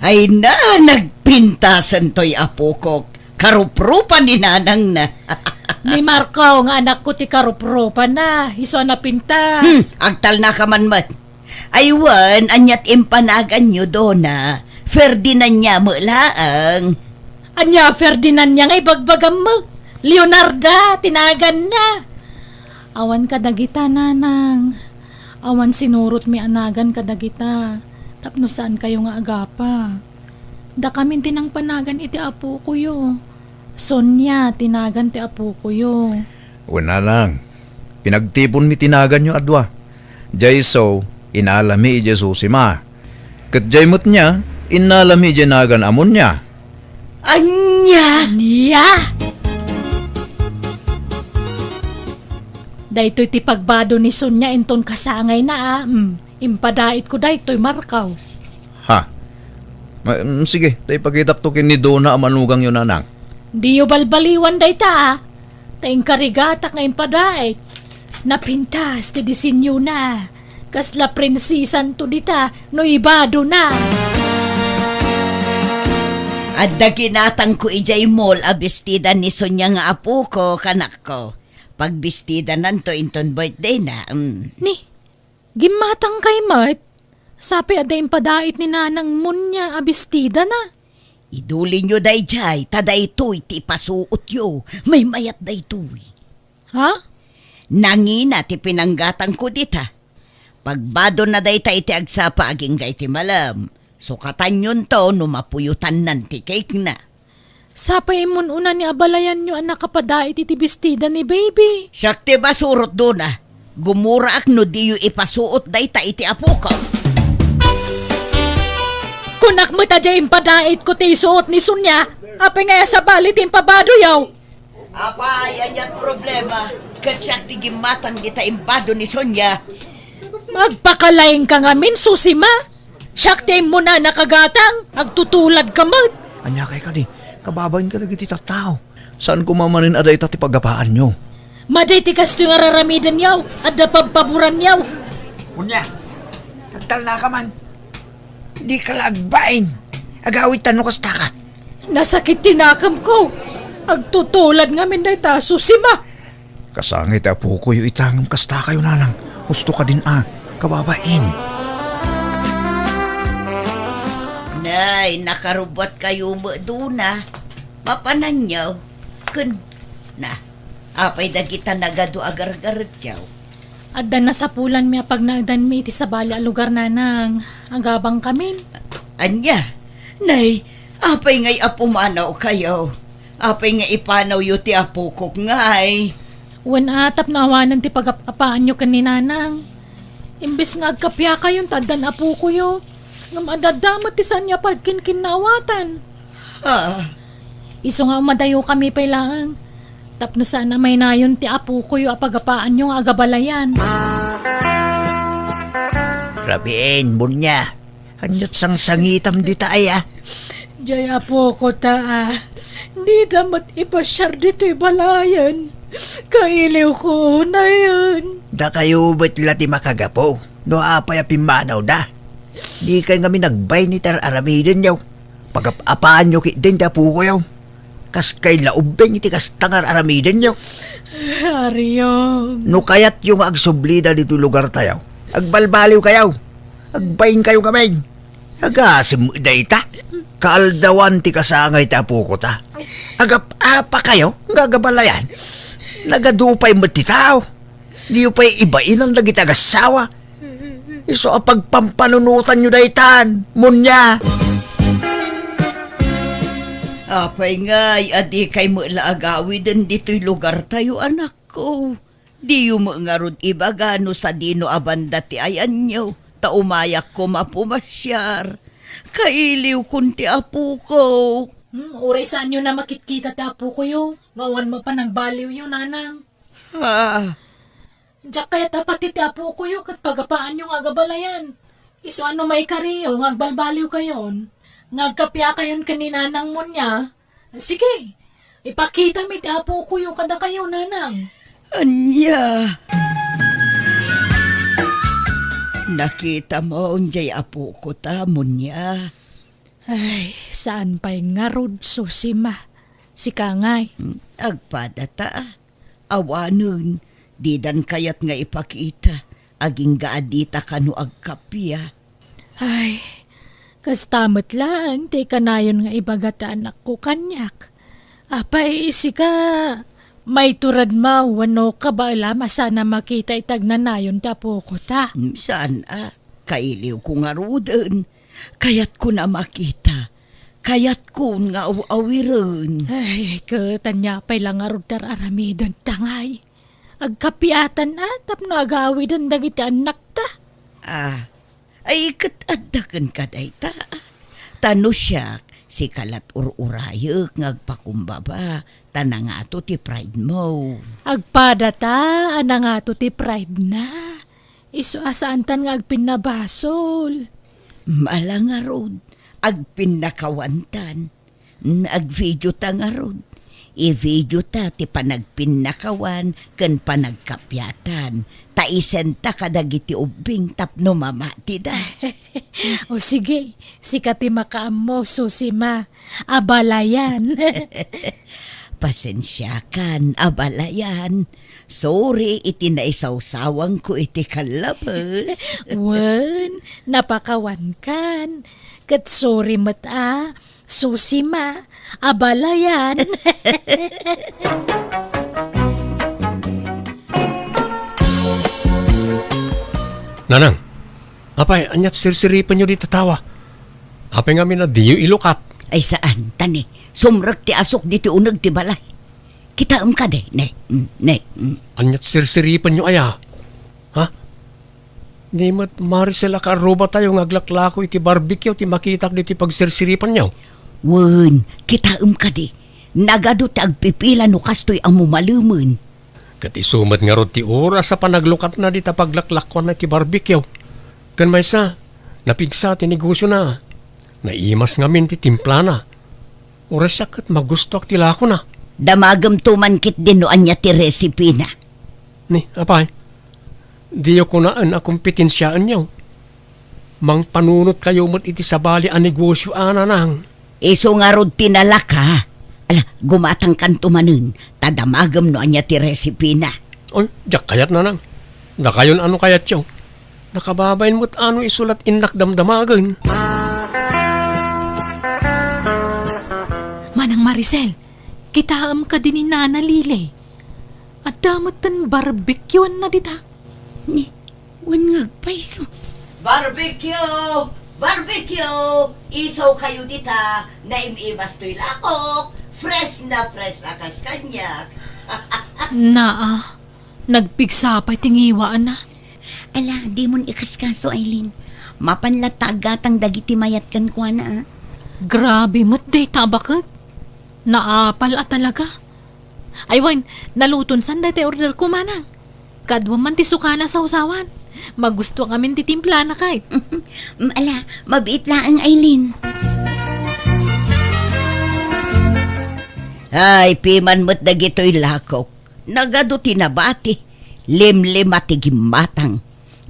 Ay na, nagpintasen toy apokok. Karuprupa ni nanangna. Ni Marco nga anakko ti karuprupa na, isu a napintas. Hmm, agtalnaka man met. Ay wen, aniat impanaganyo, Dona? Ferdinand nia met laeng. Ania Ferdinand nia nga ibagbagam met? Leonarda ti naganna. Awan kadagita, nanang. Awan sinurotmi a nagan kadagita. Tapno saan kayo nga agapa. Dakamin ti nangpanagan iti apokoyo. Sonia ti nagan ti apokoyo. Wen, nanang, pinagtiponmi ti naganyo a dua. Jay so, inalami idiay Susima. Ket jay met nia, innalami idiay nagan a Monia. Ania? Ania? Daytoy ti pagbado ni Sonia inton kasangayna a. Mm, impadaitko daytoy, Marco. Ha? Ma-, mm, sige, ta ipakitakto ken ni Dona a manugangyo, nanang. Diyo balbaliwan dayta, a. Ta inkarigatak nga impadait. Napintas ti disenyona. Kasla prinsesanto dita no ibadona. Adda ginatangko idiay mall a bestida ni Sonia nga apoko, kanakko. Pagbestidananto inton birthdayna, mm. Ni, gimmatangkay met? Sapay adda impadait ni Nanang Monia a bestidana. Idulinyo daydiay, ta daytoy ti ipasuotyo. Maymayat daytoy. Ha? Nangina ti pinanggatangko dita. Pagbadonna dayta iti agsapa agingga iti malem. Sukatanyonto no mapuyotannan ti cake-na. Sapay immun-una ni abalayanyo a nakapadait iti bestida ni baby. Siak ti masurot, Dona. Gumuraak no diyo ipasuot dayta iti apoko. Kunak met a diay impadaitko ti isuot ni Sonia. Apay nga sabali ti impabadoyo? Apay, aniat problema? Ket siak ti gimmatang dita imbado ni Sonia. Magpakalaingka ngamin, Susima. Siak ti immuna a nakagatang, agtutuladka met. Ania kay kadi, kababain kadagiti tattao. Saan koma manen a dayta ti paggapaanyo? Madi ti kastoy nga raramidenyo, adda pabpaboranyo. Unya, agtalnaka man. Dika la agbain. Agawidtan no kastaka. Nasakit ti nakemko. Agtutulad ngamin dayta, Susima. Kasangay ti apokoyo ita ngem kastakayo, nanang. Husto kadin a kababain. Nay, nakarubbuatkayo met duna. Mapananyo. Ken, na, apay dagita nagadu a gargaretyo? Adda nasapulanmi a pagnaedanmi iti sabali a lugar, nanang. Agabangkamin. Ania? Nay, apay ngay a pumanawkayo? Apay nga ipanawyo ti apokok ngay? Wen a, tapno awanen ti pagap-apaanyo ken ni nanang. Imbes nga agkapiakayon ta addan apokoyo, ngem adda met ti saanyo a pagkinkinnaawatan. Ah. Isu nga umadayokami pay laeng, tapno saan a maynayon ti apokoyo a pagapaanyo nga agabalayan. Rabiin, Munya. Ania't sangsangitam dita aya? Jay apokota a. Dida met ipasiar ditoy balayen. Kailiwko unayen. Dakayo met la ti makagapu no apay a pimmanawda. Dikay ngamin agbain iti ar-aramidenyo. Pagap-apaanyo ketdin ti apokoyo. Kaskay la ubbing iti kasta nga ar-aramidenyo. Ariong. No kayatyo nga agsublida ditoy lugartayo, agbalbaliwkayo. Agbainkayo ngamin. Agasem dayta. Kaaldawan ti kasangay ti apokota. Agap-apakayo nga agabalayan. Nagadu pay met ti tao. Diyo pay ibainan dagiti agassawa. Isu a pagpampanunotanyo daytan, Munya. Apay ngay a dikay met la agawiden ditoy lugartayo, anakko? Diyo met ngarud ibaga no sadino a banda ti ayanyo, ta umayak koma pumasiar. Kailiwkon ti apokok. Hmm, uray saanyo a makitkita ti apokoyo, no awan met panagbaliwyo, nanang. Ah. Diak kayat a pati ti apokoyo ket pagapaanyo nga agabalayan. Isu a no maikariyo nga agbalbaliwkayon, nga agkapiakayon ken ni Nanang Munya, sige, ipakitami ti apokoyo kadakayo, Nanang. Ania? Nakitam jay apokota, Munya? Ay, saan pay ngarud, Susima. Sika ngay. Hmm, agpadata. Awanen, didan kayat nga ipakita, agingga a dita kano agkappia. Ay, kasta met laeng ti kanayon nga ibaga ti anakko kaniak. Apay, sika, maituredmo wenno kabaelam a saan a makita iti agnanayon ti apokota? Mm, saan a, kailiwko ngaruden. Kayatkon a makita. Kayatkon nga aw-awiren. Ay, ket ania pay la ngarud ti ar-aramidenta ngay? Agkapiatan a tapno agawiden dagiti annakta. Ah, ay, ket adda kenka dayta. Ta no siak, sika lat ur-urayek nga agpakumbaba, ta nangato ti pride mo. Agpadata a nangato ti pride na. Isu a saantan nga agpinnabasol. Mala ngarud, agpinnakawantan. Agvideota ngarud. Ivideota ti panagpinnakawan ken panagkapiatan. Ta isenta kadagiti ubbing tapno mamatida. O sige, sika ti makaammo, Susima. Abalayan. Pasensiakan, abalayan. Sorry iti naisawsawangko iti kallabes. Wen, napakawankan. Ket sorry met a, Susima, abalayan. Nanang, apay, ania't sirsiripenyo dita tawa? Apay ngamin a diyo ilukat? Ay, saan, ta ne, sumrek ti asuk ditoy uneg ti balay. Kitaem kadi, ne, mm, ne, mm. Ania't sirsiripenyo aya? Ha? Ni met Maricel a kaarrubatayo nga aglaklako iti barbecue ti makitak ditoy pagsirsiripenyo? Wen, kitaem kadi. Nagadu ti agpipila no kastoy a mumalemen. Ket isu met ngarud ti oras a panaglukatna dita paglaklakuanna iti barbecue. Ken maysa, napigsa ti negosiona. Naimas ngamin ti timplana. Uray siak ket magustoak ti lakona. Damagemto man ketdin no ania ti resipina. Ni, apay, diyo kunaen a kompetensiaenyo. Mangpanunotkayo met iti sabali a negosio a, Nanang. Isu ngarud ti nalaka. Ala, gumatangkanto manen, ta damagem no ania ti resipina. Oy, diak kayat, Nanang. Dakayon a no kayatyo. Nakababain met a no isu la't innak damdamagen. Manang Maricel, kitaem kadi ni Nana Lily. Adda metten barbecueanna dita. Ni, wen nga agpayso. Barbecue! Barbecue! Isawkayo dita, naim-imas toy lakok. Fresh na fresh a kas kaniak. Naa, nagpigsa pay ti ngiwaanna. Ala, dimon ikaskaso, Aileen. Mapan latta aggatang dagiti mayat kenkuana, a. Grabe met dayta a baket. Naapal a talaga. Ay wen, naluton san dayta order ko, Manang. Kaduam man ti sukana a sawsawan. Magustuak ngamin ti timplana kay. Mm, ala, mabiit laeng, Aileen. Ay, piman met dagitoy lakok. Nagadu ti nabati. Limlima ti gimmatang.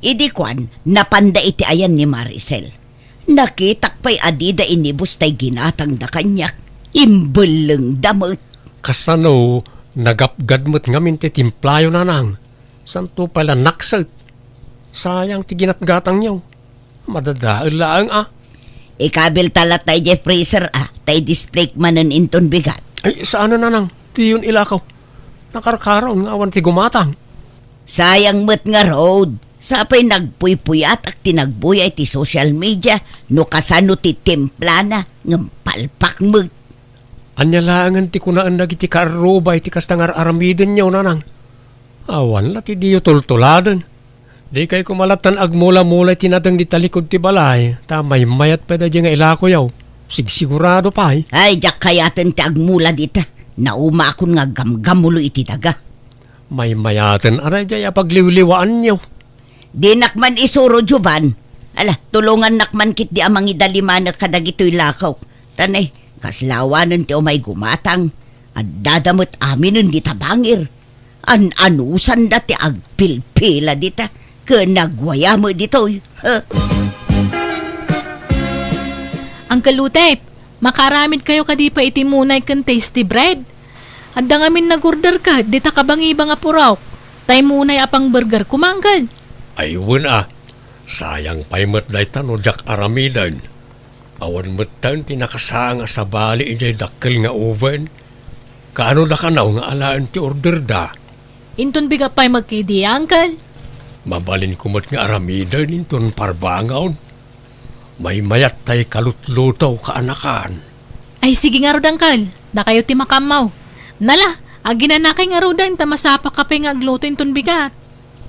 Idi kuan, napanda iti ayan ni Maricel. Nakitak pay a dida inibus tay ginatangda kaniak. Imbellengda met. Kasano, nagapgad met ngamin ti timplayo, Nanang? Santo pay la nakset. Sayang ti ginatgatangyo. Madadael laeng, a. Ikabilta latta idiay freezer, a, ta i-display manen inton bigat. Ay, saan, Nanang. Diyon ilakaw. Nakarkaraon nga awan ti gumatang. Sayang met ngarud. Sapay nagpuypuyatak ti nagbuya iti social media no kasano ti timplana ngem palpak met. Ania laengen ti kunaen dagiti kaarruba iti kasta nga ar-aramidenyo, Nanang? Awan la ti diyo tultuladen. Dikay koma lattan agmula-mula iti nadeng iti talikod ti balay, ta maymayat pay daydiay nga ilakoyo. Sigsigurado pay. Ay, diak kayaten ti agmula dita. Naumakon nga aggamgamulo iti daga. Maymayaten a daydiay a pagliwliwaanyo. Dinak man isuro, Jovan. Ala, tulongannak man ketdi a mangidalimanek kadagitoy lakok. Ta ne, kasla awanen ti umay gumatang. Addada met aminen dita bangir. An-anusanda ti agpilpila dita. Ken nagwaya met ditoy. Uncle Utep, makaaramidkayo kadi pay iti munay ken tasty bread? Adda ngamin nag-order ket dita kabangibang a purok. Tay munay a pang-burger koma, Uncle. Ay, wen a. Sayang pay met dayta no diak aramiden. Awan metten ti nakasaang a sabali idiay dakkel nga oven. Kaano da kano nga alaen ti orderda? Inton bigat pay met ketdi, Uncle. Mabalinko met nga aramiden inton parbangon. Maymayat tay kalutluto, kaanakan. Ay, sige ngarud, Uncle. Dakayo ti makaammo. Nala, aginanakay ngaruden ta masapaka pay nga agluto inton bigat.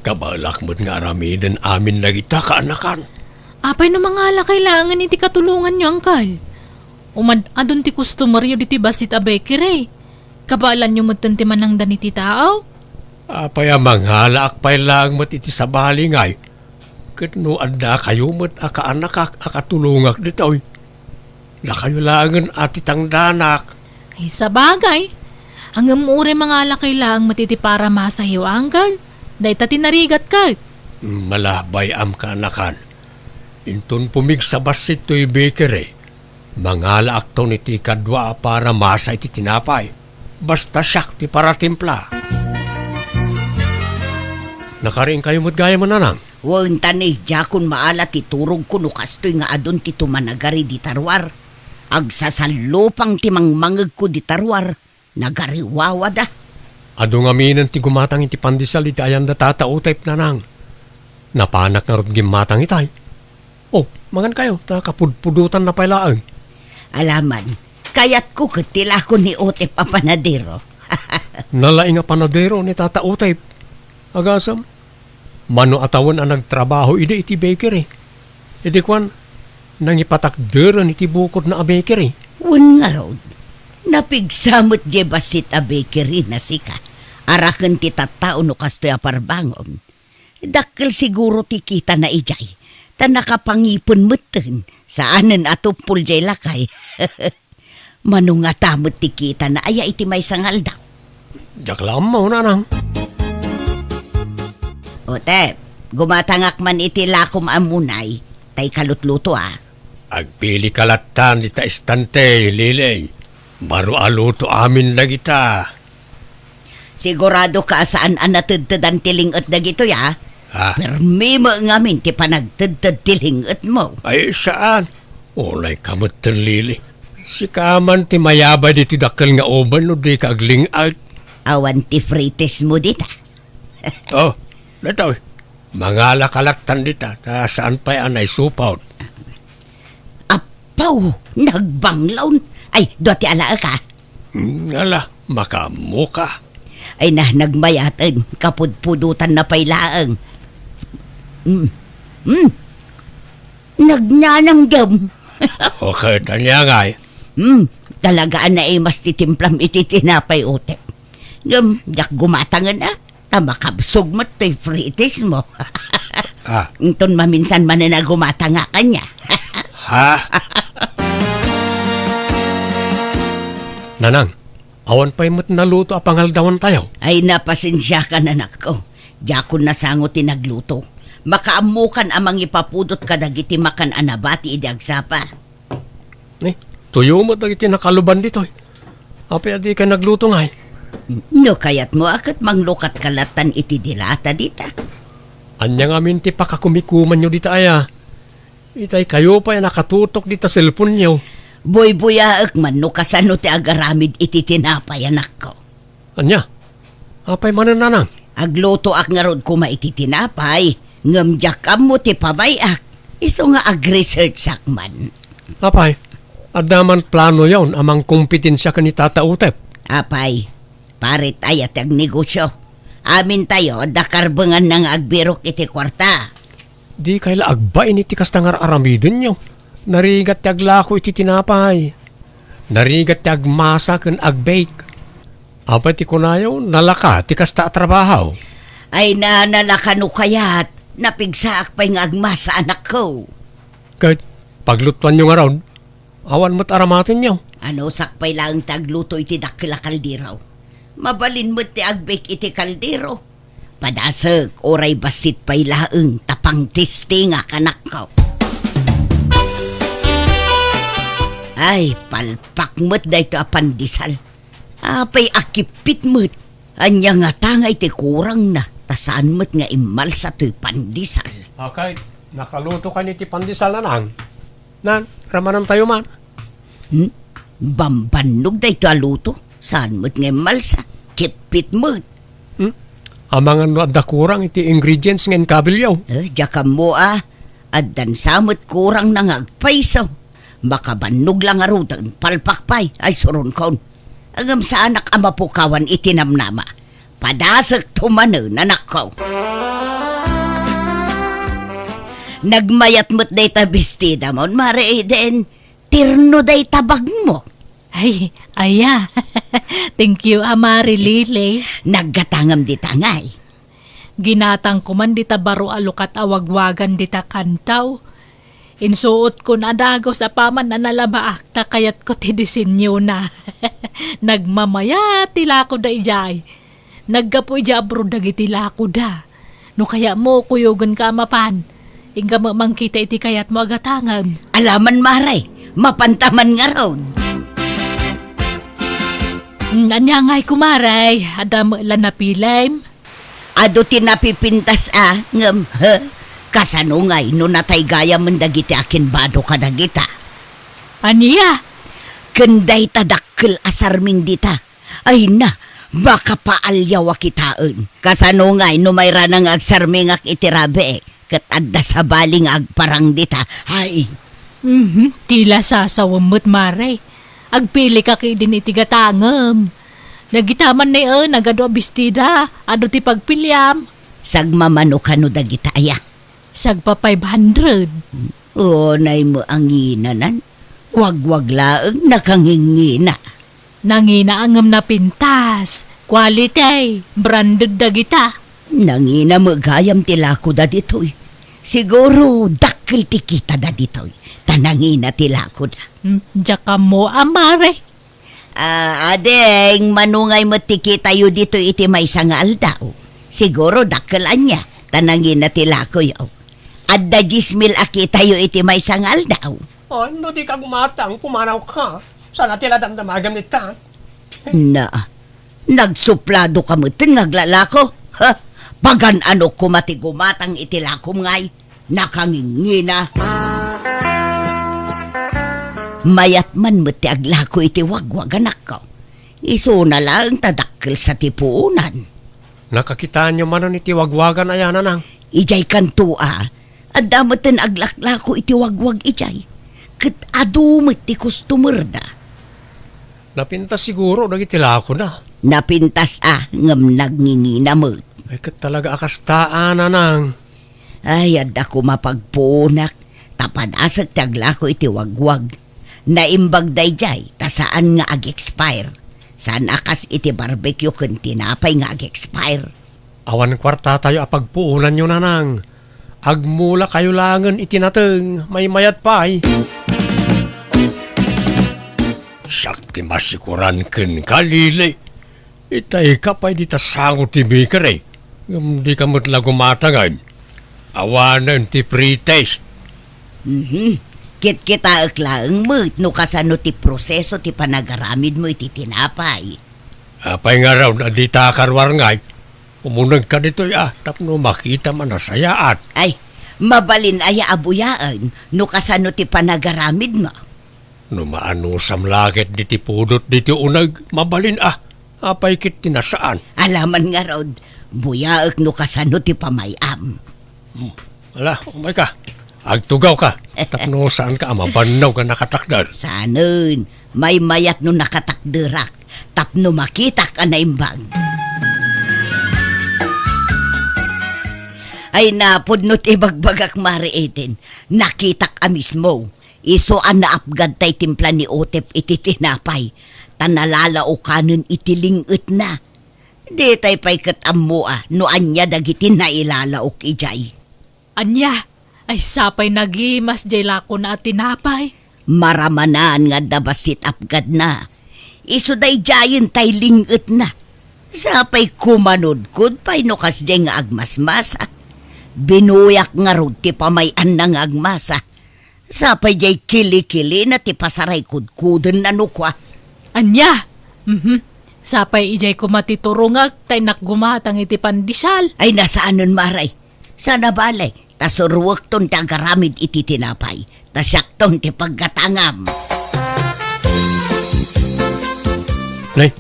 Kabaelak met nga aramiden amin dagita, kaanakan. Apay no mangalakay laengen iti katulonganyo, Uncle? Umad-adun ti customeryo ditoy bassit a bakery. Kabaelanyo metten ti manangdan iti tao? Apay a mangalaak pay laeng met iti sabali ngay? Ket no addakayo met a kaanakak a katulongak ditoy, dakayo laengen a ti tangdanak. Ay, sabagay. Ngem uray mangalakay laeng met iti paramasayo, Uncle. Dayta ti narigat ket. Malabay-am, kaanakan. Inton pumigsa bassit toy bakery, mangalaakton iti kadua a paramasa iti tinapay. Basta siak ti paratimpla. Nakariingkayo met gayam, Nanang? Wen, ta ne, diakon maala ti turogko no kastoy nga adun ti tumanagari dita ruar. Agsasallupang ti mangmangegko dita ruar. Nagariwawada. Adu ngaminen ti gumatang iti pandesal iti ayanda Tata Utep, Nanang. Napanak ngarud gimmatang itay. Oh, mangankayo, ta kapudpudotanna pay laeng. Alaman, kayatko ket ti lako ni Utep a panadero. Nalaing a panadero ni Tata Utep. Agasem, mano a tawen a nagtrabaho idi iti bakery. Idi kuan, nangipatakderen iti bukodna a bakery. Wen ngarud, napigsa met diay bassit a bakery na sika. Araken ti tattao no kastoy a parbangon. Dakkel siguro ti kitana idiay, ta nakapangipen metten, saanen a tuppol diay lakay. Mano ngata met ti kitana aya iti maysa nga aldaw? Diak la ammo, nanang. Utep, gumatangak man iti lakom a munay, tay kalutluto a. Agpili ka lattan dita estante, Lili. Baro a luto amin dagita. Sigurado ka a saan a natedtedan ti ling-et dagitoy, a? Ah. Permi met ngamin ti panagtedted ti ling-etmo. Ay, saan? Unay ka metten, Lili. Sika man ti mayabay ditoy dakkel nga oven no di ka agling-et. Awan ti frites mo dita. Oh, datoy. Mangala ka lattan dita, ta saan pay a naisupot. Apaw, nagbanglawn. Ay, dua ti alaek, a. Hmm, ala, makaammo ka. Ay na, nagmayaten, kapudpudotan na pay laeng. Mm. Mm. Nagnananggem. Okay, tanya ngay. Mm. Talaga a naimas ti timplam iti tinapay, Utep. Ngem, diak gumatangen, a. Ta makabsog met ti frites mo. Ah. Inton maminsan manen a gumatangak kaniak. Ha? Nanang, awan pay met naluto a pangaldawantayo? Ay, napasensiakan, anakko. Diakon nasango ti nagluto. Makaammokan a mangipapudot kadagiti makan a nabati idi agsapa. Eh, tuyo met dagiti nakaluban ditoy. Apay a dika nagluto ngay? No kayatmo a ket manglukatka lattan iti dilata dita. Ania ngamin ti pakakumikumanyo dita aya? Itay kayo pay a nakatutok dita cellphone-yo. Buybuyaek man no kasano ti agaramid iti tinapay, anakko. Ania? Apay manen, nanang? Aglutoak ngarud koma iti tinapay, ngem diak ammo ti pabay-ak. Isu nga ag-researchak man. Apay, adda man planoyon a mangkompetensia ken ni Tata Utep? Apay, parit aya ti agnegosio. Amintayo, adda karbenganna nga agbirok iti kuarta. Dikay la agbain iti kasta nga ar-aramidenyo. Narigat ti aglako iti tinapay. Narigat ti agmasa ken agbake. Apay ti kunayo, nalaka ti kasta a trabaho? Ay na, nalaka no kayat. Napigsaak pay nga agmasa, anakko. Ket paglutuanyo ngarud, awan met aramatenyo. Anusak pay laeng ti agluto iti dakkel a kaldero. Mabalin met ti agbake iti kaldero. Padasek, uray bassit pay laeng ta pangtestingak, anakko. Ay, palpak met daytoy a pandesal. Apay a kippit met. Ania ngata ngay ti kurangna, ta saan met nga immalsa toy pandesal. Okay, nakaluto kaniyo ti pandesal, nanang? Nan, ramanantayo man. Hmm? Bambannog daytoy a luto. Saan met nga immalsa? Kippit met. Hmm? Amangan no adda kurang iti ingredients nga inkabelyo. Eh, diak ammo a. Addan sa met kurangna nga agpayso. Makabannog la ngaruden, palpak pay, ay suronkon. Ngem saanak a mapukawan iti namnama. Padasekto manen, anakko. Nagmayat met dayta bestidamon, Mare Eden. Terno dayta bagmo. Ay, aya. Thank you, a, Mare Lily. Naggatangem dita ngay. Ginatangko man dita baro a lukat a wagwagan dita kantaw. Insuotkon a dagus apaman a nalabaak ta kayatko ti disenyona. Nagmamayat ti lakoda idiay. Naggapu idiay abroad dagiti lakoda. No kayatmo, kuyogenka a mapan. Inka met mangkita iti kayatmo a gatangem. Alaman, Mare, mapanta man ngarud. Mm, ania ngay, kumare? Adda met la napilem? Adu ti napipintas a, ngem, he? Kasano ngay no natay gayamen dagiti akinbado kadagita? Ania? Ken dayta dakkel a sarming dita. Ay na, makapaaliaw a kitaen. Kasano ngay no mairana nga agsarmingak iti rabii, ket adda sabali nga agparang dita? Ay. Mhm, ti la sasawem met, Mare. Agpilika ketdin iti gatangem. Dagita man ni, eh, nagadu a bestida, adu ti pagpiliam. Sagmamano kano dagita aya? Sagpa five hundred. Unay met a nginanan. Wagwag laeng nakangingina. Nangina ngem napintas. Quality, branded dagita. Nangina met gayam ti lakoda ditoy. Siguro, dakkel ti kitada ditoy. Ta nangina ti lakoda. Hmm, diak ammo, a, Mare. Ah, ading, mano ngay met ti kitayo ditoy iti maysa nga aldaw? Siguro dakkel ania, ta nangina ti lakoyo. Adda diez mil a kitayo iti maysa nga aldaw. Oh, no di ka gumatang, pumanawka. Sana ti la damdamagam ni ta. Na, nagsuplado ka metten nga aglalako. Ha? Pagan-ano koma ti gumatang iti lakom ngay? Nakangingina. Mayat man met ti aglako iti wagwag, anakko. Isuna laeng ta dakkel sa ti puonan. Nakakitaenyo manen iti wagwagan aya, nanang? Idiay kanto a, adda metten aglaklako iti wagwag idiay. Ket adu met ti customer-da. Napintas siguro dagiti lakona. Napintas a, ngem nangingina met. Ay, ket talaga a kasta a, nanang. Ay, adda koma pagpuonak, ta padasek ti aglako iti wagwag. Naimbag daydiay, ta saan nga ag-expire. Saan a kas iti barbecue ken tinapay nga ag-expire. Awan kuartatayo a pagpuonanyo, nanang. Agmulakayo laengen iti nateng, maymayat pay. Siak ti masikuran kenka, Lili. Itayka pay dita sango ti bakery, ngem dika met la gumatangan. Awanen ti free taste. Mhm. Kitkitaek laeng met no kasano ti proseso ti panagaramidmo iti tinapay. Apay ngarud a dita karuar ngay? Umunegka ditoy a, tapno makitam a nasayaat. Ay, mabalin aya a buyaen no kasano ti panagaramidmo? No maanusam la ket diti pudot diti uneg, mabalin a. Apay ket ti nasaan? Alaman ngarud, buyaek no kasano ti pamay-am. Hmm. Ala, umayka. Agtugawka. Tapno saanka a mabannog a nakatakder. Saanen, maymayat no nakatakderak. Tapno makitak a naimbag. Ay, napudno ti ibagbagak, Mare Eden. Nakitak a mismo. Isu a naapgad tay timpla ni Otep iti tinapay, ta nalalaokanen iti ling-etna. Ditay pay ket ammo a no ania dagiti nailalaok idiay. Ania? Ay, sapay nagimas diay lakona a tinapay. Maramanan nga adda bassit apgadna. Isu daydiayen tay ling-etna. Sapay kumanudkod pay no kasdiay nga agmasmasa. Binuyak ngarud ti pamay-anna nga agmasa. Sapay diay kili-kilina ti pasaray kudkudenna no kua. Ania? Mhm. Sapay idiay koma ti turongek ta innak gumatang iti pandesal. Ay, nasaanen, Mare. Saan a bale, ta suruekton ti agaramid iti tinapay, ta siakton ti paggatangam. Nay,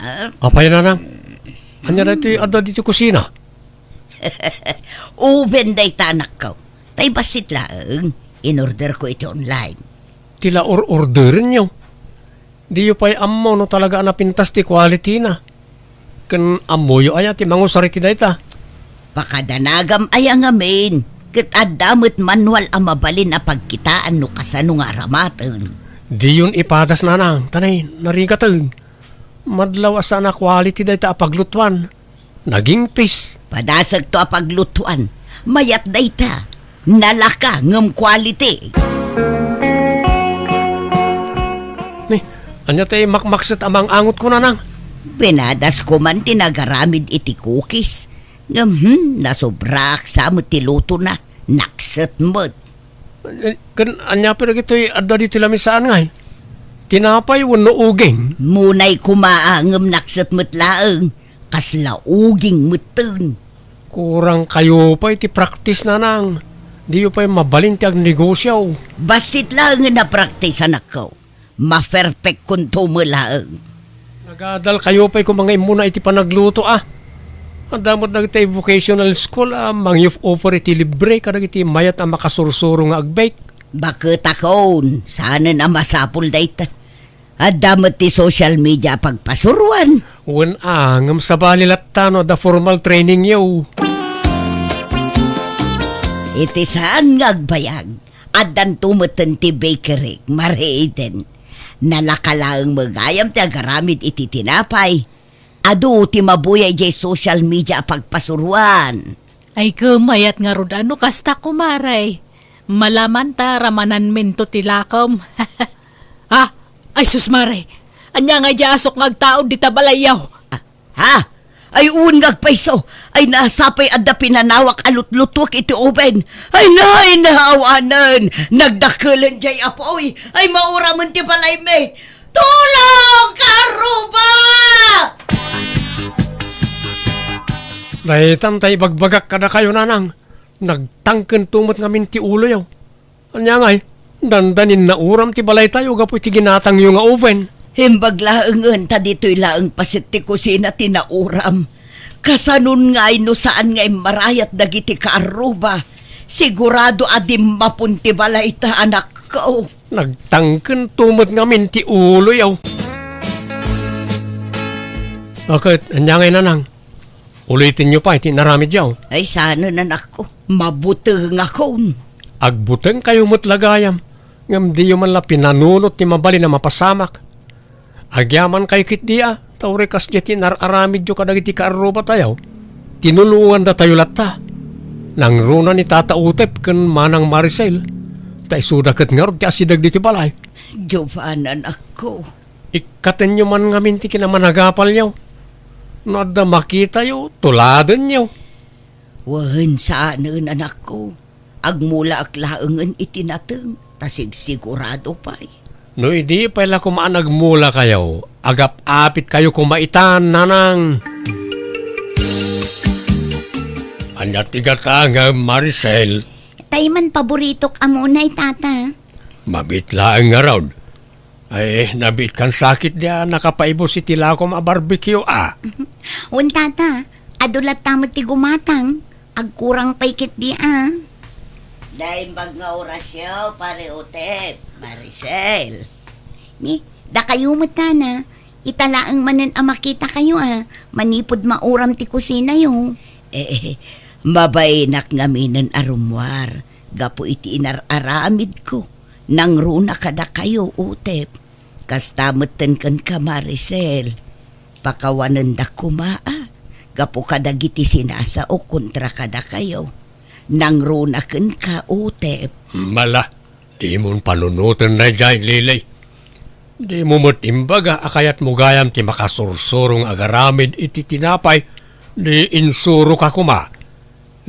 Ah, apay, nanang? Ania daytoy adda ditoy kusina? Oven dayta, anakko. Tay bassit laeng, inorderko iti online. Ti la or-orderenyo? Diyo pay ammo no talaga a napintas ti quality-na. Ken ammoyo aya ti mangusar iti dayta? Pakadanagam aya ngamin, ket adda met manual a mabalin a pagkitaan no kasano nga aramaten. Diyon ipadas, nanang, ta nay, narigaten. Madlaw a saan a quality dayta a paglutuan. Nagingpis. Padasekto a paglutuan. Mayat dayta. Nalaka ngem quality. Ni, ania ti makmakset a mang-angot ko, nanang? Pinadas ko man ti nagaramid iti cookies. Ngem, hmm, nasobraak sa met ti lutona. Nakset met. Eh, ken ania pay dagitoy adda ditoy lamisaan ngay? Tinapay wenno uging? Munay koma a, ngem nakset met laeng. Kasla uging metten. Kurang kayo pay ti practice, nanang. Diyo pay mabalin ti agnegosio. Bassit laengen a practice, anakko. Maperpekkonto met laeng. Nagadal kayo pay koma nga immuna iti panagluto, a. Adda met dagiti vocational school a mangi-offer iti libre kadagiti mayat a makasursuro nga ag-bake. Baketakon, saanen a masapul dayta. Adda met ti social media a pagpasuroan. Wen a, ngem sabali latta no adda formal trainingyo. Iti saan nga agbayag, addanto metten ti bakery, Mare Eden. Nalaka laeng met gayam ti agaramid iti tinapay. Adu ti mabuya idiay social media a pagpasuroan. Ay, ket mayat ngarud a no kasta, kumare. Malaman ta ramananminto ti lakom. Ah, ay sus, mare. Ania nga diay asok nga agtaud dita balayyo? Ah, ha? Ay, wen nga agpayso. Ay, nasapay adda pinanawak a lutlutuek iti oven. Ay, nay, naawanen. Nagdakkelen diay apuy. Ay, mauramen ti balaymi. Tulong, kaarruba! Daytan tay ibagbagak kadakayo, nanang. Nagtangkento met ngamin ti uloyo. Ania ngay, dandanin nauram ti balaytayo gapu iti ginatangyo nga oven. Imbag laengen ta ditoy laeng paset ti kusina ti nauram. Kasanon ngay no saan nga immarayat dagiti kaarruba? Sigurado a dimmapon ti balayta, anakko. Nagtangkento met ngamin ti uloyo. Ket, ania ngay, nanang? Ulitenyo pay ti inaramidyo. Ay, saan, anakko. Mabutengakon. Agbutengkayo met la gayam, ngem diyo man la pinanunot ti mabalin a mapasamak. Agyamankay ketdi a, ta uray kasdiay ti inar-aramidyo kadagiti kaarrubatayo, tinulongandatayo latta. Nangruna ni Tata Utep ken Manang Maricel, ta isuda ket ngarud ti asideg ditoy balay. Jovan, anakko. Ikkatenyo man ngamin ti kinamanagapalyo. No adda makitayo, tuladenyo. Wen, saanen, anakko. Agmulaak laengen iti nateng, ta sigsigurado pay. No idi pay la koma a nagmulakayo, agap-apitkayo koma itan, nanang. Ania ti gatangem, Maricel? Tay man paboritok a munay, Tata. Mabiit laeng ngarud. Ay, nabiitkan sakit dia nakapaibus iti lakom a barbecue, a. Wen, Tata, adu latta met ti gumatang. Agkurang pay ketdi a. Naimbag nga orasyo, Pare Utep, Maricel. Ni, dakayo met, Tana, ita laeng manen a makitakayo a, manipud mauram ti kusinayo. Eh, mabainak ngaminen a rummuar gapu iti inar-aramidko. Nangruna kadakayo, Utep. Kasta metten kenka, Maricel. Pakawanendak koma a, gapu kadagiti sinasaok kontra kadakayo. Nangruna kenka, Utep. Mala, dimon panunoten daydiay, Lily. Dimo met imbaga a kayatmo gayam ti makasursuro nga agaramid iti tinapay, di insuroka koma.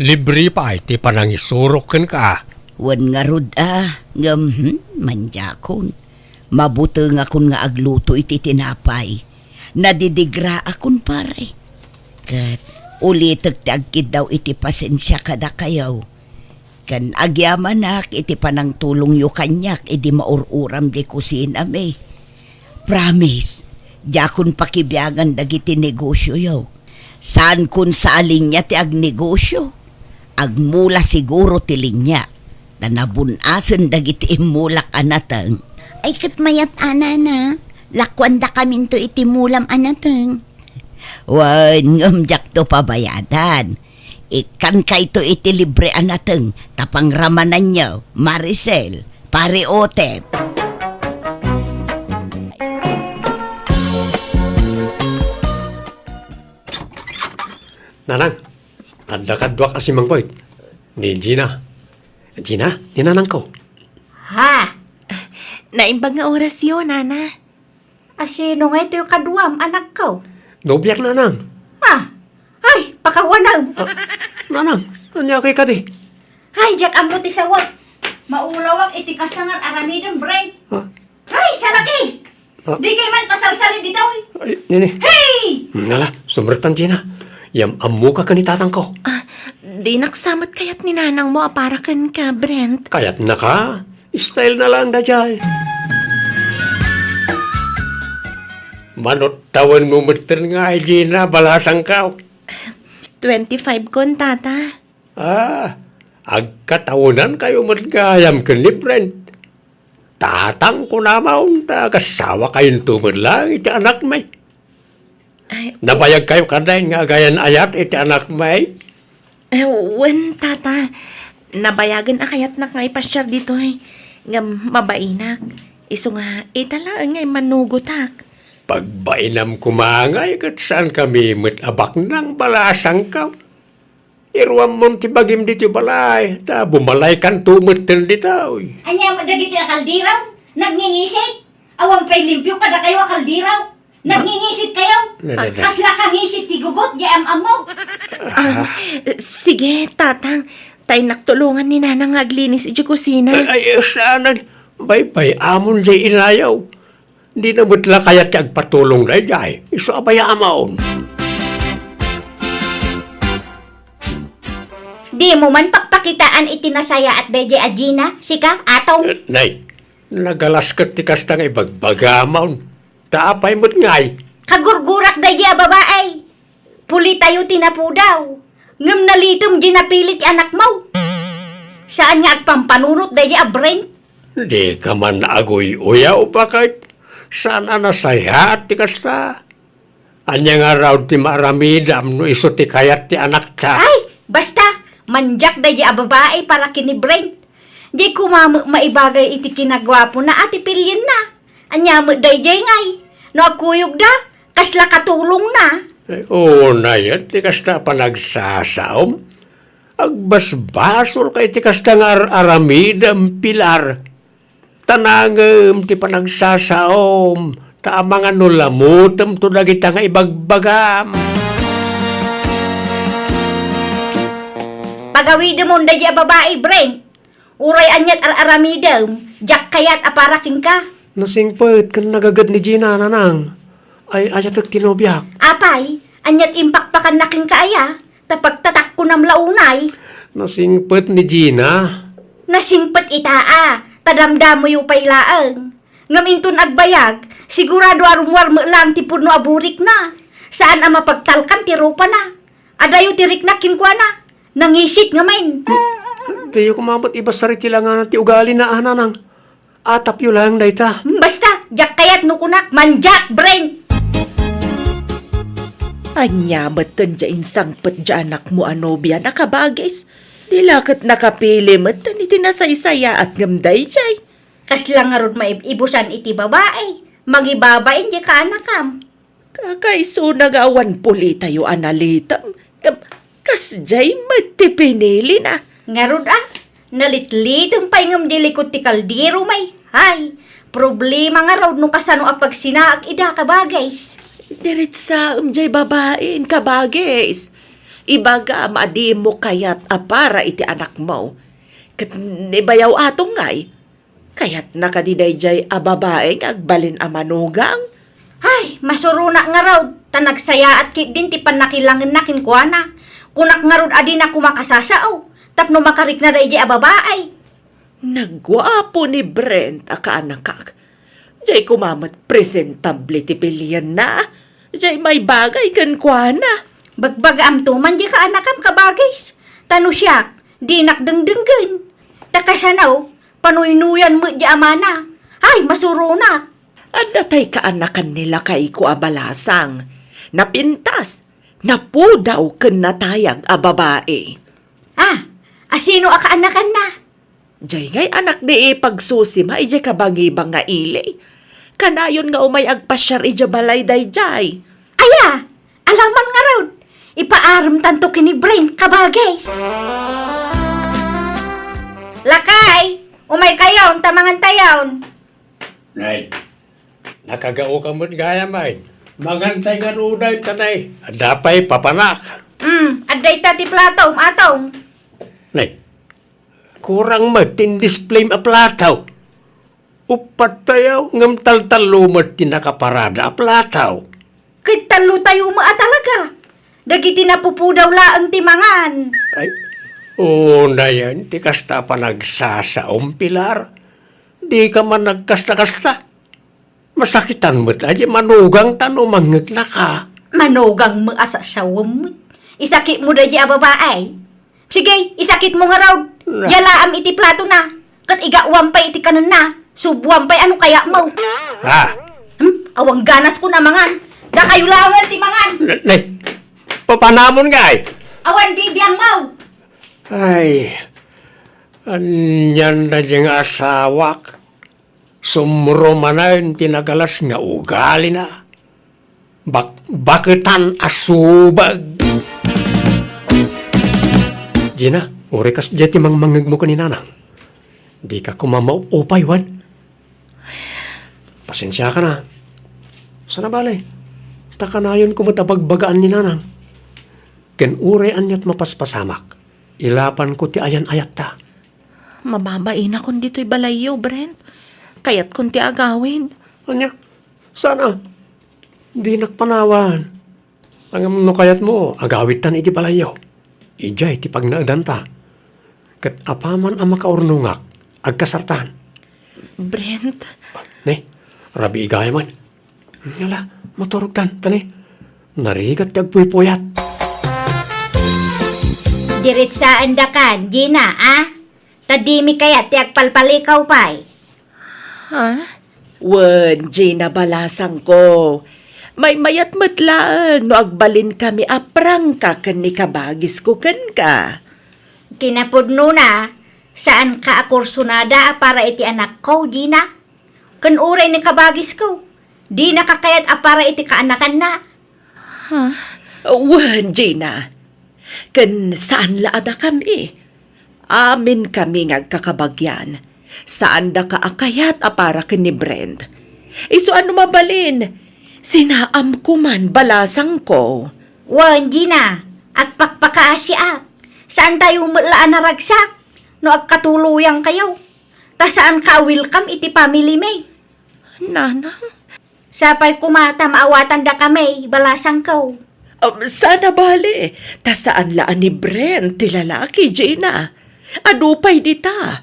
Libre pay ti panangisurok kenka. Wen ngarud a, ngem, hmm, mandiakon. Mabutengakon nga agluto iti tinapay. Nadidigraakon, pare. Ket ulitek ti agkiddaw iti pasensia kadakayo. Ken agyamanak iti panangtulongyo kaniak idi maur-uram di kusinami. Promise, diakon pakibiangan dagiti negosioyo. Saankon sa a linia ti agnegosio. Agmula siguro ti linia, ta nabun-asen dagiti immulak a nateng. Ay, ket mayat a, Nana, lakuandakaminto iti mulam a nateng. Wen, ngem diakto pabayadan. Ikkankayto iti libre a nateng, ta pangramananyo, Maricel, Pare Otep. Nanang, adda kaduak a simangpet. Ni Gina. Gina, ni nanangko. Ha? Naimbag nga orasyo, Nana. Asino ngay toy kaduam, anakko? Nobiak, nanang. Ah, ay, pakawanam. Ah, nanang, ania kay kadi? Ay, diak ammo ti sawak. Maulawak iti kasta nga aramiden, Brent. Ah. Ay, salaki! Ah. Di kay man pasalsalin ditoy. Ay, nini. Hey! Nala, sumrektan, Gina. Yam-ammoka ken ni tatangko. Ah, dinak sa met kayat ni nanangmo a para kenka, Brent. Kayatnaka? Style na lang daydiay. Manut tawenmo metten nga ay Gina, balasangko. Twenty-five kon, Tata. Ah, agkatawenankayo met gayam ken ni Brent. Tatang, kunamon, ta agassawakayonto met laeng iti anakmi. Ay, nabayagkayo kadi nga agayan-ayat iti anakmi? Eh, wen, Tata. Nabayagen a kayatnak nga ipasiar ditoy. Ngem mabainak. Isu nga, ita laeng nga immanugotak. Pagbainam koma ngay ket saankami met a baknang, balasangko. Iruammon ti bagim ditoy balay, ta bumalaykanto metten ditoy. Ania met dagitoy a kaldero? Nagningisik? Awan pay limpio kadakayo a kaldero. Nagngingisit kayo. Ne, ne, ne. Kasla kangisit ti gugot, di am-ammo. Ah, sige, Tatang. Taynak tulongan ni Nanang nga aglinis iti kusina. Ay, ay, saanen. Baybay-amon jay inayo. Dina met la kayat ti agpatulong daydiay. Isu a bay-amon. Dimo man pakpakitaan iti nasayaat daydiay a Gina, sika, Atong? Eh, nay, nagalas ket ti kasta nga ibagbagam. Ta apay met ngay? Kagurgurak daydiay a babai. Pulitayo ti napudaw. Ngem nalitem di napili ti anakmo. Saan nga agpampanunot daydiay a Brent? Dika man aguy-uyaw, baket saan a nasayaat ti kasta. Ania ngarud ti maaramidam no isu ti kayat ti anakta? Ay, basta, mandiak daydiay a babai para ken ni Brent. Di koma met maibagay iti kinaguapona a ti pilienna. Ania met daydiay ngay? No agkuyogda, kasla katulongna. Ay, unayen ti kasta a panagsasaom. Agbasbasolka iti kasta nga ar-aramidem, Pilar. Ta nangem ti panagsasaom, ta amangan no lamutemto dagita nga ibagbagam. Pagawidemon daydiay a babai, Brent. Uray aniat ar-aramidem, diak kayat a para kenka. Nasingpet ken nagaged ni Gina, Nanang. Ay, ayatek ti nobiak. Apay, aniat impakpakanna kenka aya? Ta pagtatakkonam la unay. Nasingpet ni Gina. Nasingpet ita a, ta damdamoyo pay laeng. Ngem inton agbayag, sigurado a rummuar met laeng ti pudno a burikna. Saan a mapagtalkan ti rupana. Adayo ti rikna kenkuana. Nangisit ngamin. Diyo koma met ibasar iti langana ti ugalina, a, Nanang. Atapyo laeng dayta. Hmm, basta, diak kayat no kunak, mandiak, Brent! Ania metten diay insangpet diay anakmo a nobiana, kabagis? Di la ket nakapili metten iti nasaysayaat ngem daydiay. Kasla ngarud maib-ibusan iti babai, mangibabain diay kaanakam. Kakaisuna nga awan pulitayo a nalitem, ngem kasdiay met ti pinilina. Ngarud a, nalitlitem pay ngem di likod ti kaldero, may. Hay, problema ngarud no kasano a pagsinaak ida, kabagis. Diretsaem diay babain, kabagis. Ibagam a dimo kayat a para iti anakmo. Ket ni bayaw Atong ngay, kayatna kadi daydiay a babai nga agbalin a manugang? Ay, masuronak ngarud, ta nagsayaat ketdin ti pannakilangenna kenkuana. Kunak ngarud a dina koma kasasao, tapno makarikna daydiay a babai. Nagguapo ni Brent a kaanakak. Diay koma met presentable ti pilienna. Diay maibagay kenkuana. Bagbagaamto man diay kaanakam, kabagis. Ta no siak, dinak dengdenggen. Ta kasano, panuynoyan met diay amana. Ay, masuronak. Adda tay kaanakan ni lakayko a balasang. Napintas, napudaw ken natayag a babai. Ah, asino a kaanakanna? Diay ngay anak ni Ipag Susima idiay kabangibang nga ili. Kanayon nga umay agpasiar idiay balay daydiay. Aya, alaman ngarud. Ipaaremtanto ken ni Brent, kabagis. Lakay, umay kayon, ta mangantayon. Nay, nakagaoka met gayam ay. Mangantay ngarud dayta, nay. Adda pay papanak. Hmm, adda ita ti platom, Atong. Nay, kurang met ti in-display a plato. Uppat tayo, ngem taltallo met ti nakaparada a plato. Ket tallo tayo met a talaga. Dagiti napupudaw laeng ti mangan. Ay, unayen ti kasta a panagsasaom, Pilar. Dika man nagkasta-kasta. Masakitan met a di manugangta no mangngegna ka. Manugang met a sasawem met. Isakitmo daydiay a babai. Sige, isakitmo ngarud. Na. Yalaam iti platona. Ket igawam pay iti kanenna. Subuam pay a no kayatmo. Ha? Hmm? Awan ganaskon a mangan. Dakayo laengen ti mangan. Ne, ne. Papanamon ngay? Awan bibiangmo. Ay, anian daydiay nga asawak. Sumro manen ti nagalas nga ugalina. Bak-, baketan a subag. Gina, uray kasdiay ti mangmangngegmo ken ni Nanang. Dika koma maup-upay, wen? Sensiaka na. Sana bale, ta kanayonko met a bagbagaan ni Nanang. Ken uray aniat mapaspasamak, ilapanko ti ayan-ayatta. Mababainakon ditoy balayyo, Brent. Kayatkon ti agawid. Ania? Sana? Dinak panawan. Ngem no kayatmo, agawidtan iti balayyo. Idiay ti pagnaedanta. Ket apaman a makaurnongak, agkasartan. Brent. Ne, rabii gayam. Ala, maturogtan, ta ne, narigat ti agpuypuyat. Diretsaandakan, Gina, a? Ta dimi kayat ti agpalpalikaw pay. Ha? Wen, Gina, balasangko. Maymayat met laeng no agbalinkami a prangka ken ni kabagisko kenka. Kinapudnona, saanka a kursunada a para iti anakko, Gina. Ken uray ni kabagisko, dinaka kayat a para iti kaanakanna. Ha? Wen, Gina. Ken saan la a dakami. Aminkami nga agkakabagian. Saandaka a kayat a para ken ni Brent. Isu a no mabalin, sinaamko man, balasangko. Wen, Gina, agpakpakaasiak. Saantayo met la a naragsak no agkatuloyangkayo. Ta saanka a welcome iti family mi. Nanang? Sapay koma ta maawatandakami, balasangko. Um, sana bale, ta saan la a ni Brent ti lalaki, Gina. Adu pay dita.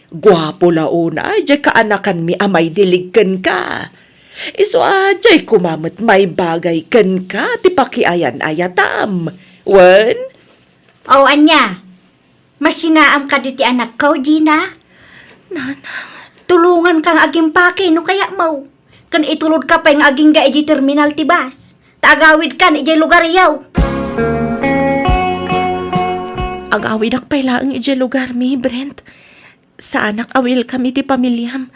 Guapo la unay diay kaanakanmi a maidilig kenka. Isu a diay koma met maibagay kenka ti pakiayan-ayatam. Wen? O, ania? Masinaam kadi ti anakko, Gina? Nanang. Tulonganka nga agimpake no kayatmo. Ken itulodka pay nga agingga idiay terminal ti bus. Ta agawidkan idiay lugaryo. Agawidak pay laeng idiay lugarmi, Brent. Saanak a welcome iti pamiliam.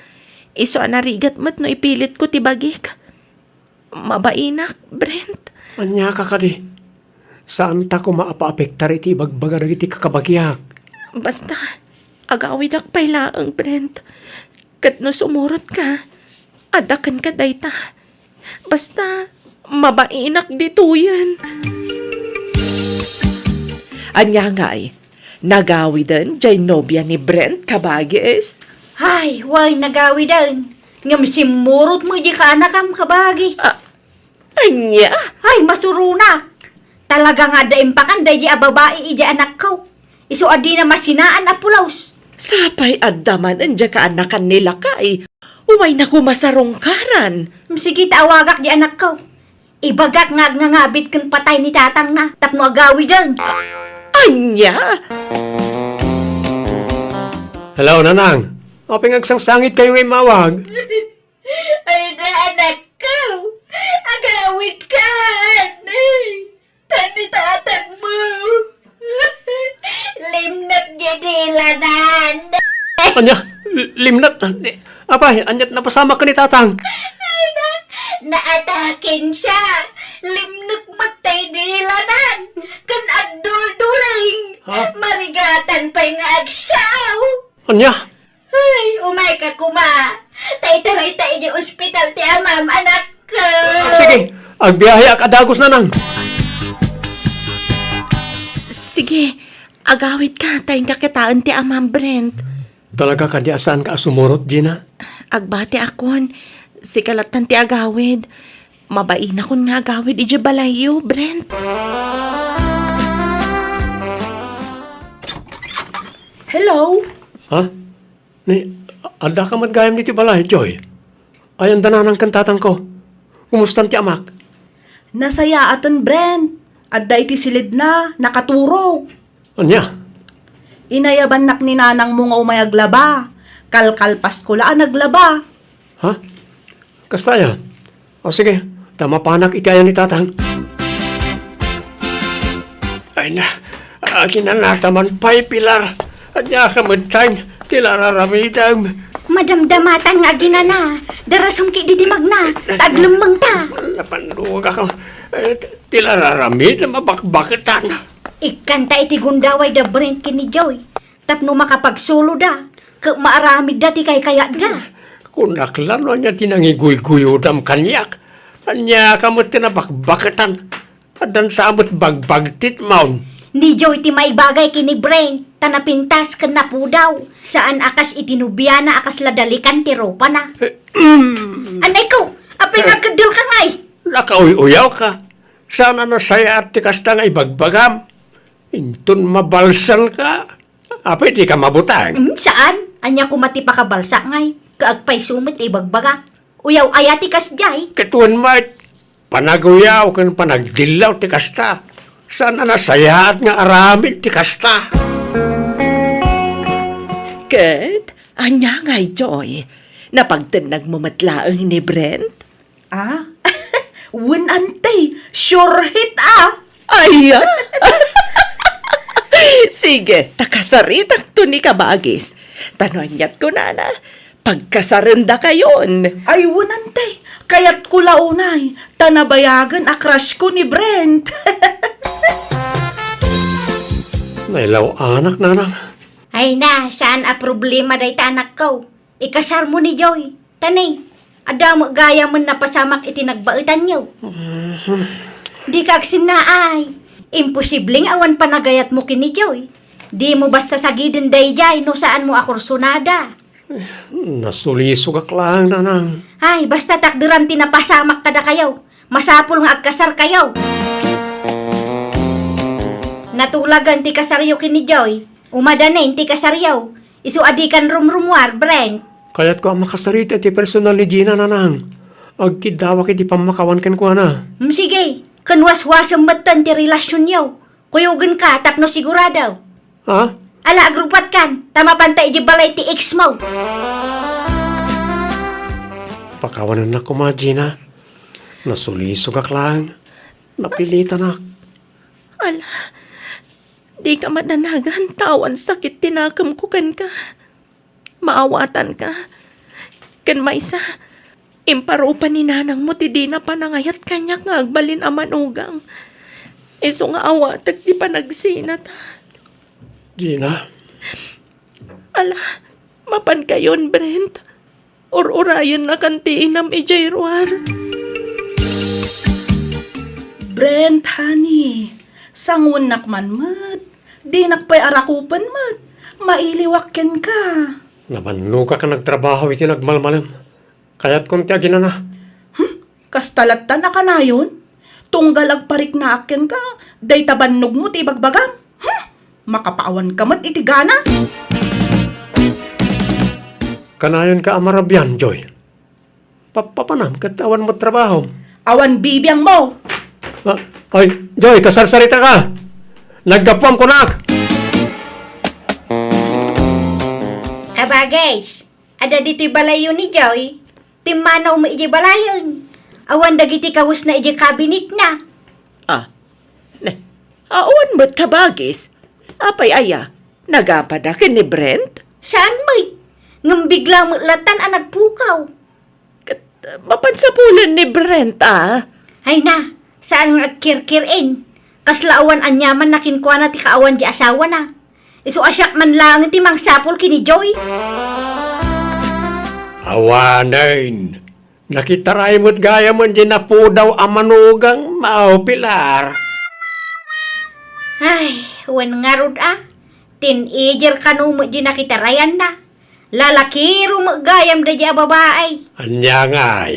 Isu a narigat met no ipilitko ti bagik. Mabainak, Brent. Ania ka kadi? Saanta koma a paapektar iti ibagbaga dagiti kakabagiak. Basta, agawidak pay laeng, Brent. Ket no sumurotka, adda kenka dayta. Basta, mabainak ditoyen. Ania ngay, nagawiden diay nobia ni Brent, kabagis? Ay, way, nagawiden. Ngem simmurot met diay kaanakam, kabagis. Ah, ania? Ay, masuronak. Talaga nga adda impakan daydi a babai idiay anakko. Isu a dina masinaan a pulos. Sapay adda manen diay kaanakan ni lakay. Umayna koma sarungkaran. Sige, ta awagak diay anakko. Ibagak nga agngangabit ken patay ni tatangna tapno agawiden. Ania? Hello, Nanang. Apay nga agsangsangitkayo nga immawag? Ay na, anakko. Agawidkan. Tan ni tatangmo. Limnek diay dilanan. Ania? L-, limnek? Apay, aniat napasamak ken ni tatang? Ay na, naataken siya. Limnek met tay dilanan. Ken agdulduling. Ha? Marigatan pay nga agsaw. Ania? Ay, umayka koma. Ta itarayta idiay ospital ti amam, anakko. Ah, sige, agbiaheak a dagus, Nanang. Sige, agawidka, ta inka kitaen ti amam, Brent. Talaga kadi a saanka a sumurot, Gina? Agbatiakon. Sika lattan ti agawid. Mabainakon nga agawid idiay balayyo, Brent. Hello? Ha? Ni, addaka met gayam ditoy balay, Joy? Ay, ania, Nanang ken tatangko? Kumustan ti amak? Nasayaaten, Brent. Adda iti silidna, nakaturog. Ania? Inayabannak ni nanangmo nga umay aglaba. Kalkalpasko la a naglaba. Ha? Kasta aya? O sige, ta mapanak iti ayan ni tatang. Ay na, aginanata man pay, Pilar. Ania ka met, ti la ar-aramidem? Madamdamatan nga aginana. Darasumki didi magna, ta aglemmengta. Napandugak. Eh, ti la ar-aramid, mabakbaketan. Ikkanta iti gundaway da Brent ken ni Joy. Tapno makapagsuloda, ket maaramidda ti kaykayatda. Kunak la no ania ti nangiguyguyodam kaniak. Ania ka met ti nabakbaketan? Addan sa met bagbagtit maon. Ni Joy ti maibagay ken ni Brent, ta napintas ken napudaw. Saan a kas iti nobiana a kasla dalikan ti ropana. Eh, mm. Anay ko, apay nga Eh. agkeddel ka ngay? Nakauy-uyaw ka. Saan a nasayaat ti kasta nga ibagbagam. Inton mabalsan ka, apay di ka mabutang? Mm, saan? Ania koma ti pakabalsak ngay? Kaagpayso met ti ibagbagak. Uyaw aya ti kasdiay? Ket wen met, panaguyaw ken panagdillaw ti kasta. Saan a nasayaat nga aramid ti kasta. Ket, ania ngay, Joy? Napagtennagmo met laeng ni Brent? Ah? Wen, ante, sure hit, ah! Ay, ah! Sige, ta kasaritakto ni kabagis. Ta no aniat kunana, pagkasarendakayon. Ay, wen, ante, kayatko la unay, ta nabayagen a crush ko ni Brent. Nailaw-anak, nanang. Ay na, saan a problema dayta, anakko. Ikasarmo ni Joy. Ta ni, adda met gayamen napasamak iti nagbaetanyo. Mhm. Dika agsinnaay. Imposible nga awan panagayatmo ken ni Joy. Dimo basta sagiden daydiay no saanmo a kursunada. Nasulisogak laeng, nanang. Ay, basta takderam ti napasamak kadakayo. Masapul nga agkasarkayo. Natulagan ti kasaryo ken ni Joy. Umadanen ti kasaryo. Isu a dikan rumrumuar, Brent. Kayatko a makasarita iti personal ni Gina, nanang. Agkiddawak iti pammakawan kenkuana. Hmm, sige. Ken waswasem metten ti relasionyo. Kuyogenka tapno sigurado. Ha? Ala, agrupatkan, ta mapanta iti balay ti ex mo. Pakawanennak koma, Gina. Nasulisogak laeng. Napilitanak. Ala, dika madanagan ta awan sakit ti nakemko kenka. Maawatanka. Ken maysa, imparupa ni nanangmo ti dina panangayat kaniak nga agbalin a manugang. Isu nga awatek ti panagsinata. Gina. Ala, mapankayon, Brent. Ur-urayennakan ti inam idiay ruar. Brent, honey, sanguennak man met. Dinak pay arakupen met. Mailiwak kenka. Nabannogak a nagtrabaho iti nagmalmalem. Kayatkon ti aginana. Hmm? Kasta latta a kanayon? Tunggal agpariknaak kenka, dayta bannogmo ti ibagbagam. Hmm? Makapaawanka met iti ganas. Kanayonka a marabian, Joy. Pappapanam ket awan met trabahom. Awan bibiangmo. Ah, ay, Joy, kasarsaritaka. Naggapuam kunak. Kabagis, adda ditoy balayyo ni Joy. Pimmanaw met idiay balayen. Awan dagiti kawesna idiay kabinetna. Ah, ne, awan met kabagis. Apay aya, nagapada ken ni Brent? Saan met. Ngem bigla met latan a nagpukaw. Ket, uh, mapan sapulen ni Brent, ah. Ay na, saan nga agkirkir-en. Kasla awan aniamanna kenkuana ti kaawan di asawana. Isu a siak man laeng ti mangsapul ken ni Joy. Awanen, nakitaray met gayamen di napudaw a manugang, Mao Pilar. Ay, wen ngarud a, teenager kano met di nakitarayanna. Lalakiro met gayam daydiay a babai. Ania ngay?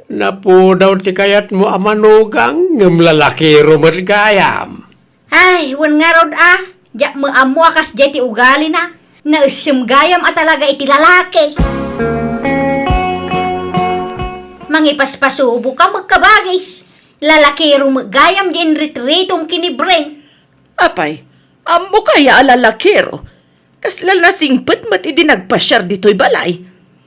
Napudaw ti kayatmo a manugang, ngem lalakiro met gayam. Ay, wen ngarud a, diak met ammo a kasdiay ti ugalina. Naessem gayam a talaga iti lalaki. Mangipaspasubo ka met kabagis. Lalakiro met gayam di inritritom ken ni Brent. Apay, ammok aya a lalakiro? Kasla nasingpet met idi nagpasiar ditoy balay.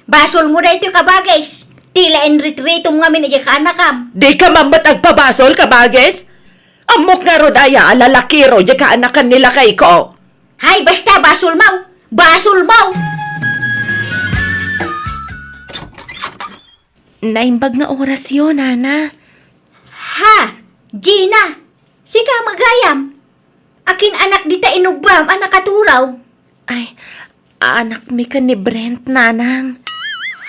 Basolmo daytoy, kabagis. Ti la inritritom ngamin idiay kaanakam. Dika man met agpabasol, kabagis? Ammok ngarud aya a lalakiro diay kaanakan ni lakayko? Hay, basta, basolmo! Basolmo! Naimbag nga orasyo, nana. Ha? Gina? Sika met gayam? Akin-anak dita inubbam a nakaturaw? Ay, anakmi ken ni Brent, nanang.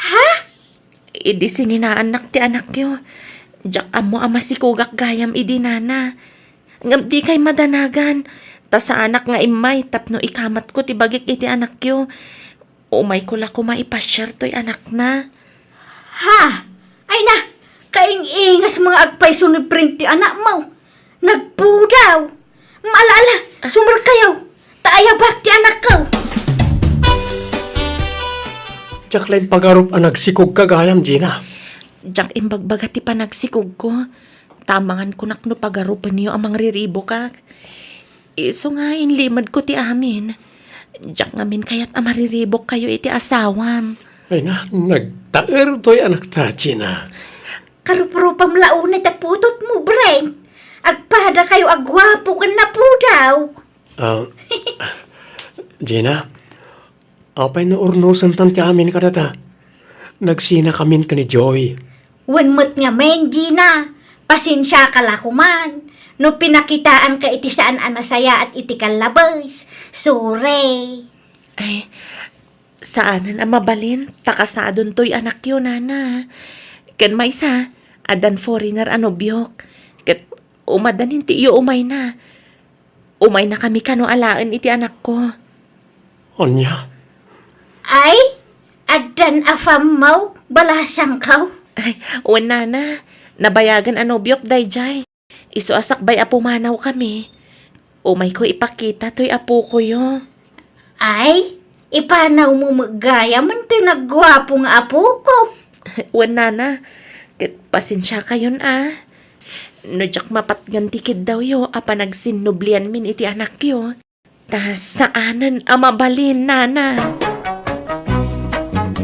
Ha? Idi sininaannak ti anakyo, diak ammo a masikogak gayam idi, nana. Ngem dikay madanagan, ta saanak nga immay tapno ikamatko ti bagik iti anakyo. Umayko la koma ipasiar toy anakna. Ha? Ay na, kaing-ingas nga agpayso ni Brent ti anakmo. Nagpudaw. Maala-ala, sumurkayo. Ta ayabak ti anakko. Diak la impagarup a nagsikogka gayam, Gina. Diak imbagbaga ti panagsikogko. Ta amangan kunak no pagarupenyo a mangriribokak. Isu nga inlimedko ti amin. Diak ngamin kayat a mariribokkayo iti asawam. Ay na, nagtaer toy anakta, Gina. Karuprupam la unay ta putotmo, Brent. Agpadakayo a guapo ken napudaw. Ah, Gina, apay no urnosentan ti amin kadata? Nagsinakamin ken ni Joy. Wen met ngamin, Gina. Pasensiaka la koman. No pinakitaanka iti saan a nasayaat iti kallabes. Sorry. Ay, saanen a mabalin, ta kasadon toy anakyo, nana. Ken maysa, addan foreigner a nobiok. Ket umadanin ti iyo umayna. Umaynakami kano alaen iti anakko. Ania? Ay, addan a pammaw, balasangkaw. Ay, wen, nana, nabayagen a nobiok daydiay. Isu a sakbay a pumanawkami, umayko ipakita toy apokoyo. Ay, ipanawmo met gayam toy nagguapo nga apoko. Wen, nana, ket pasensiakayon a. No diak mapatgan ti kiddawyo a panagsinnublianmin iti anakyo, ta saanen a mabalin, nana.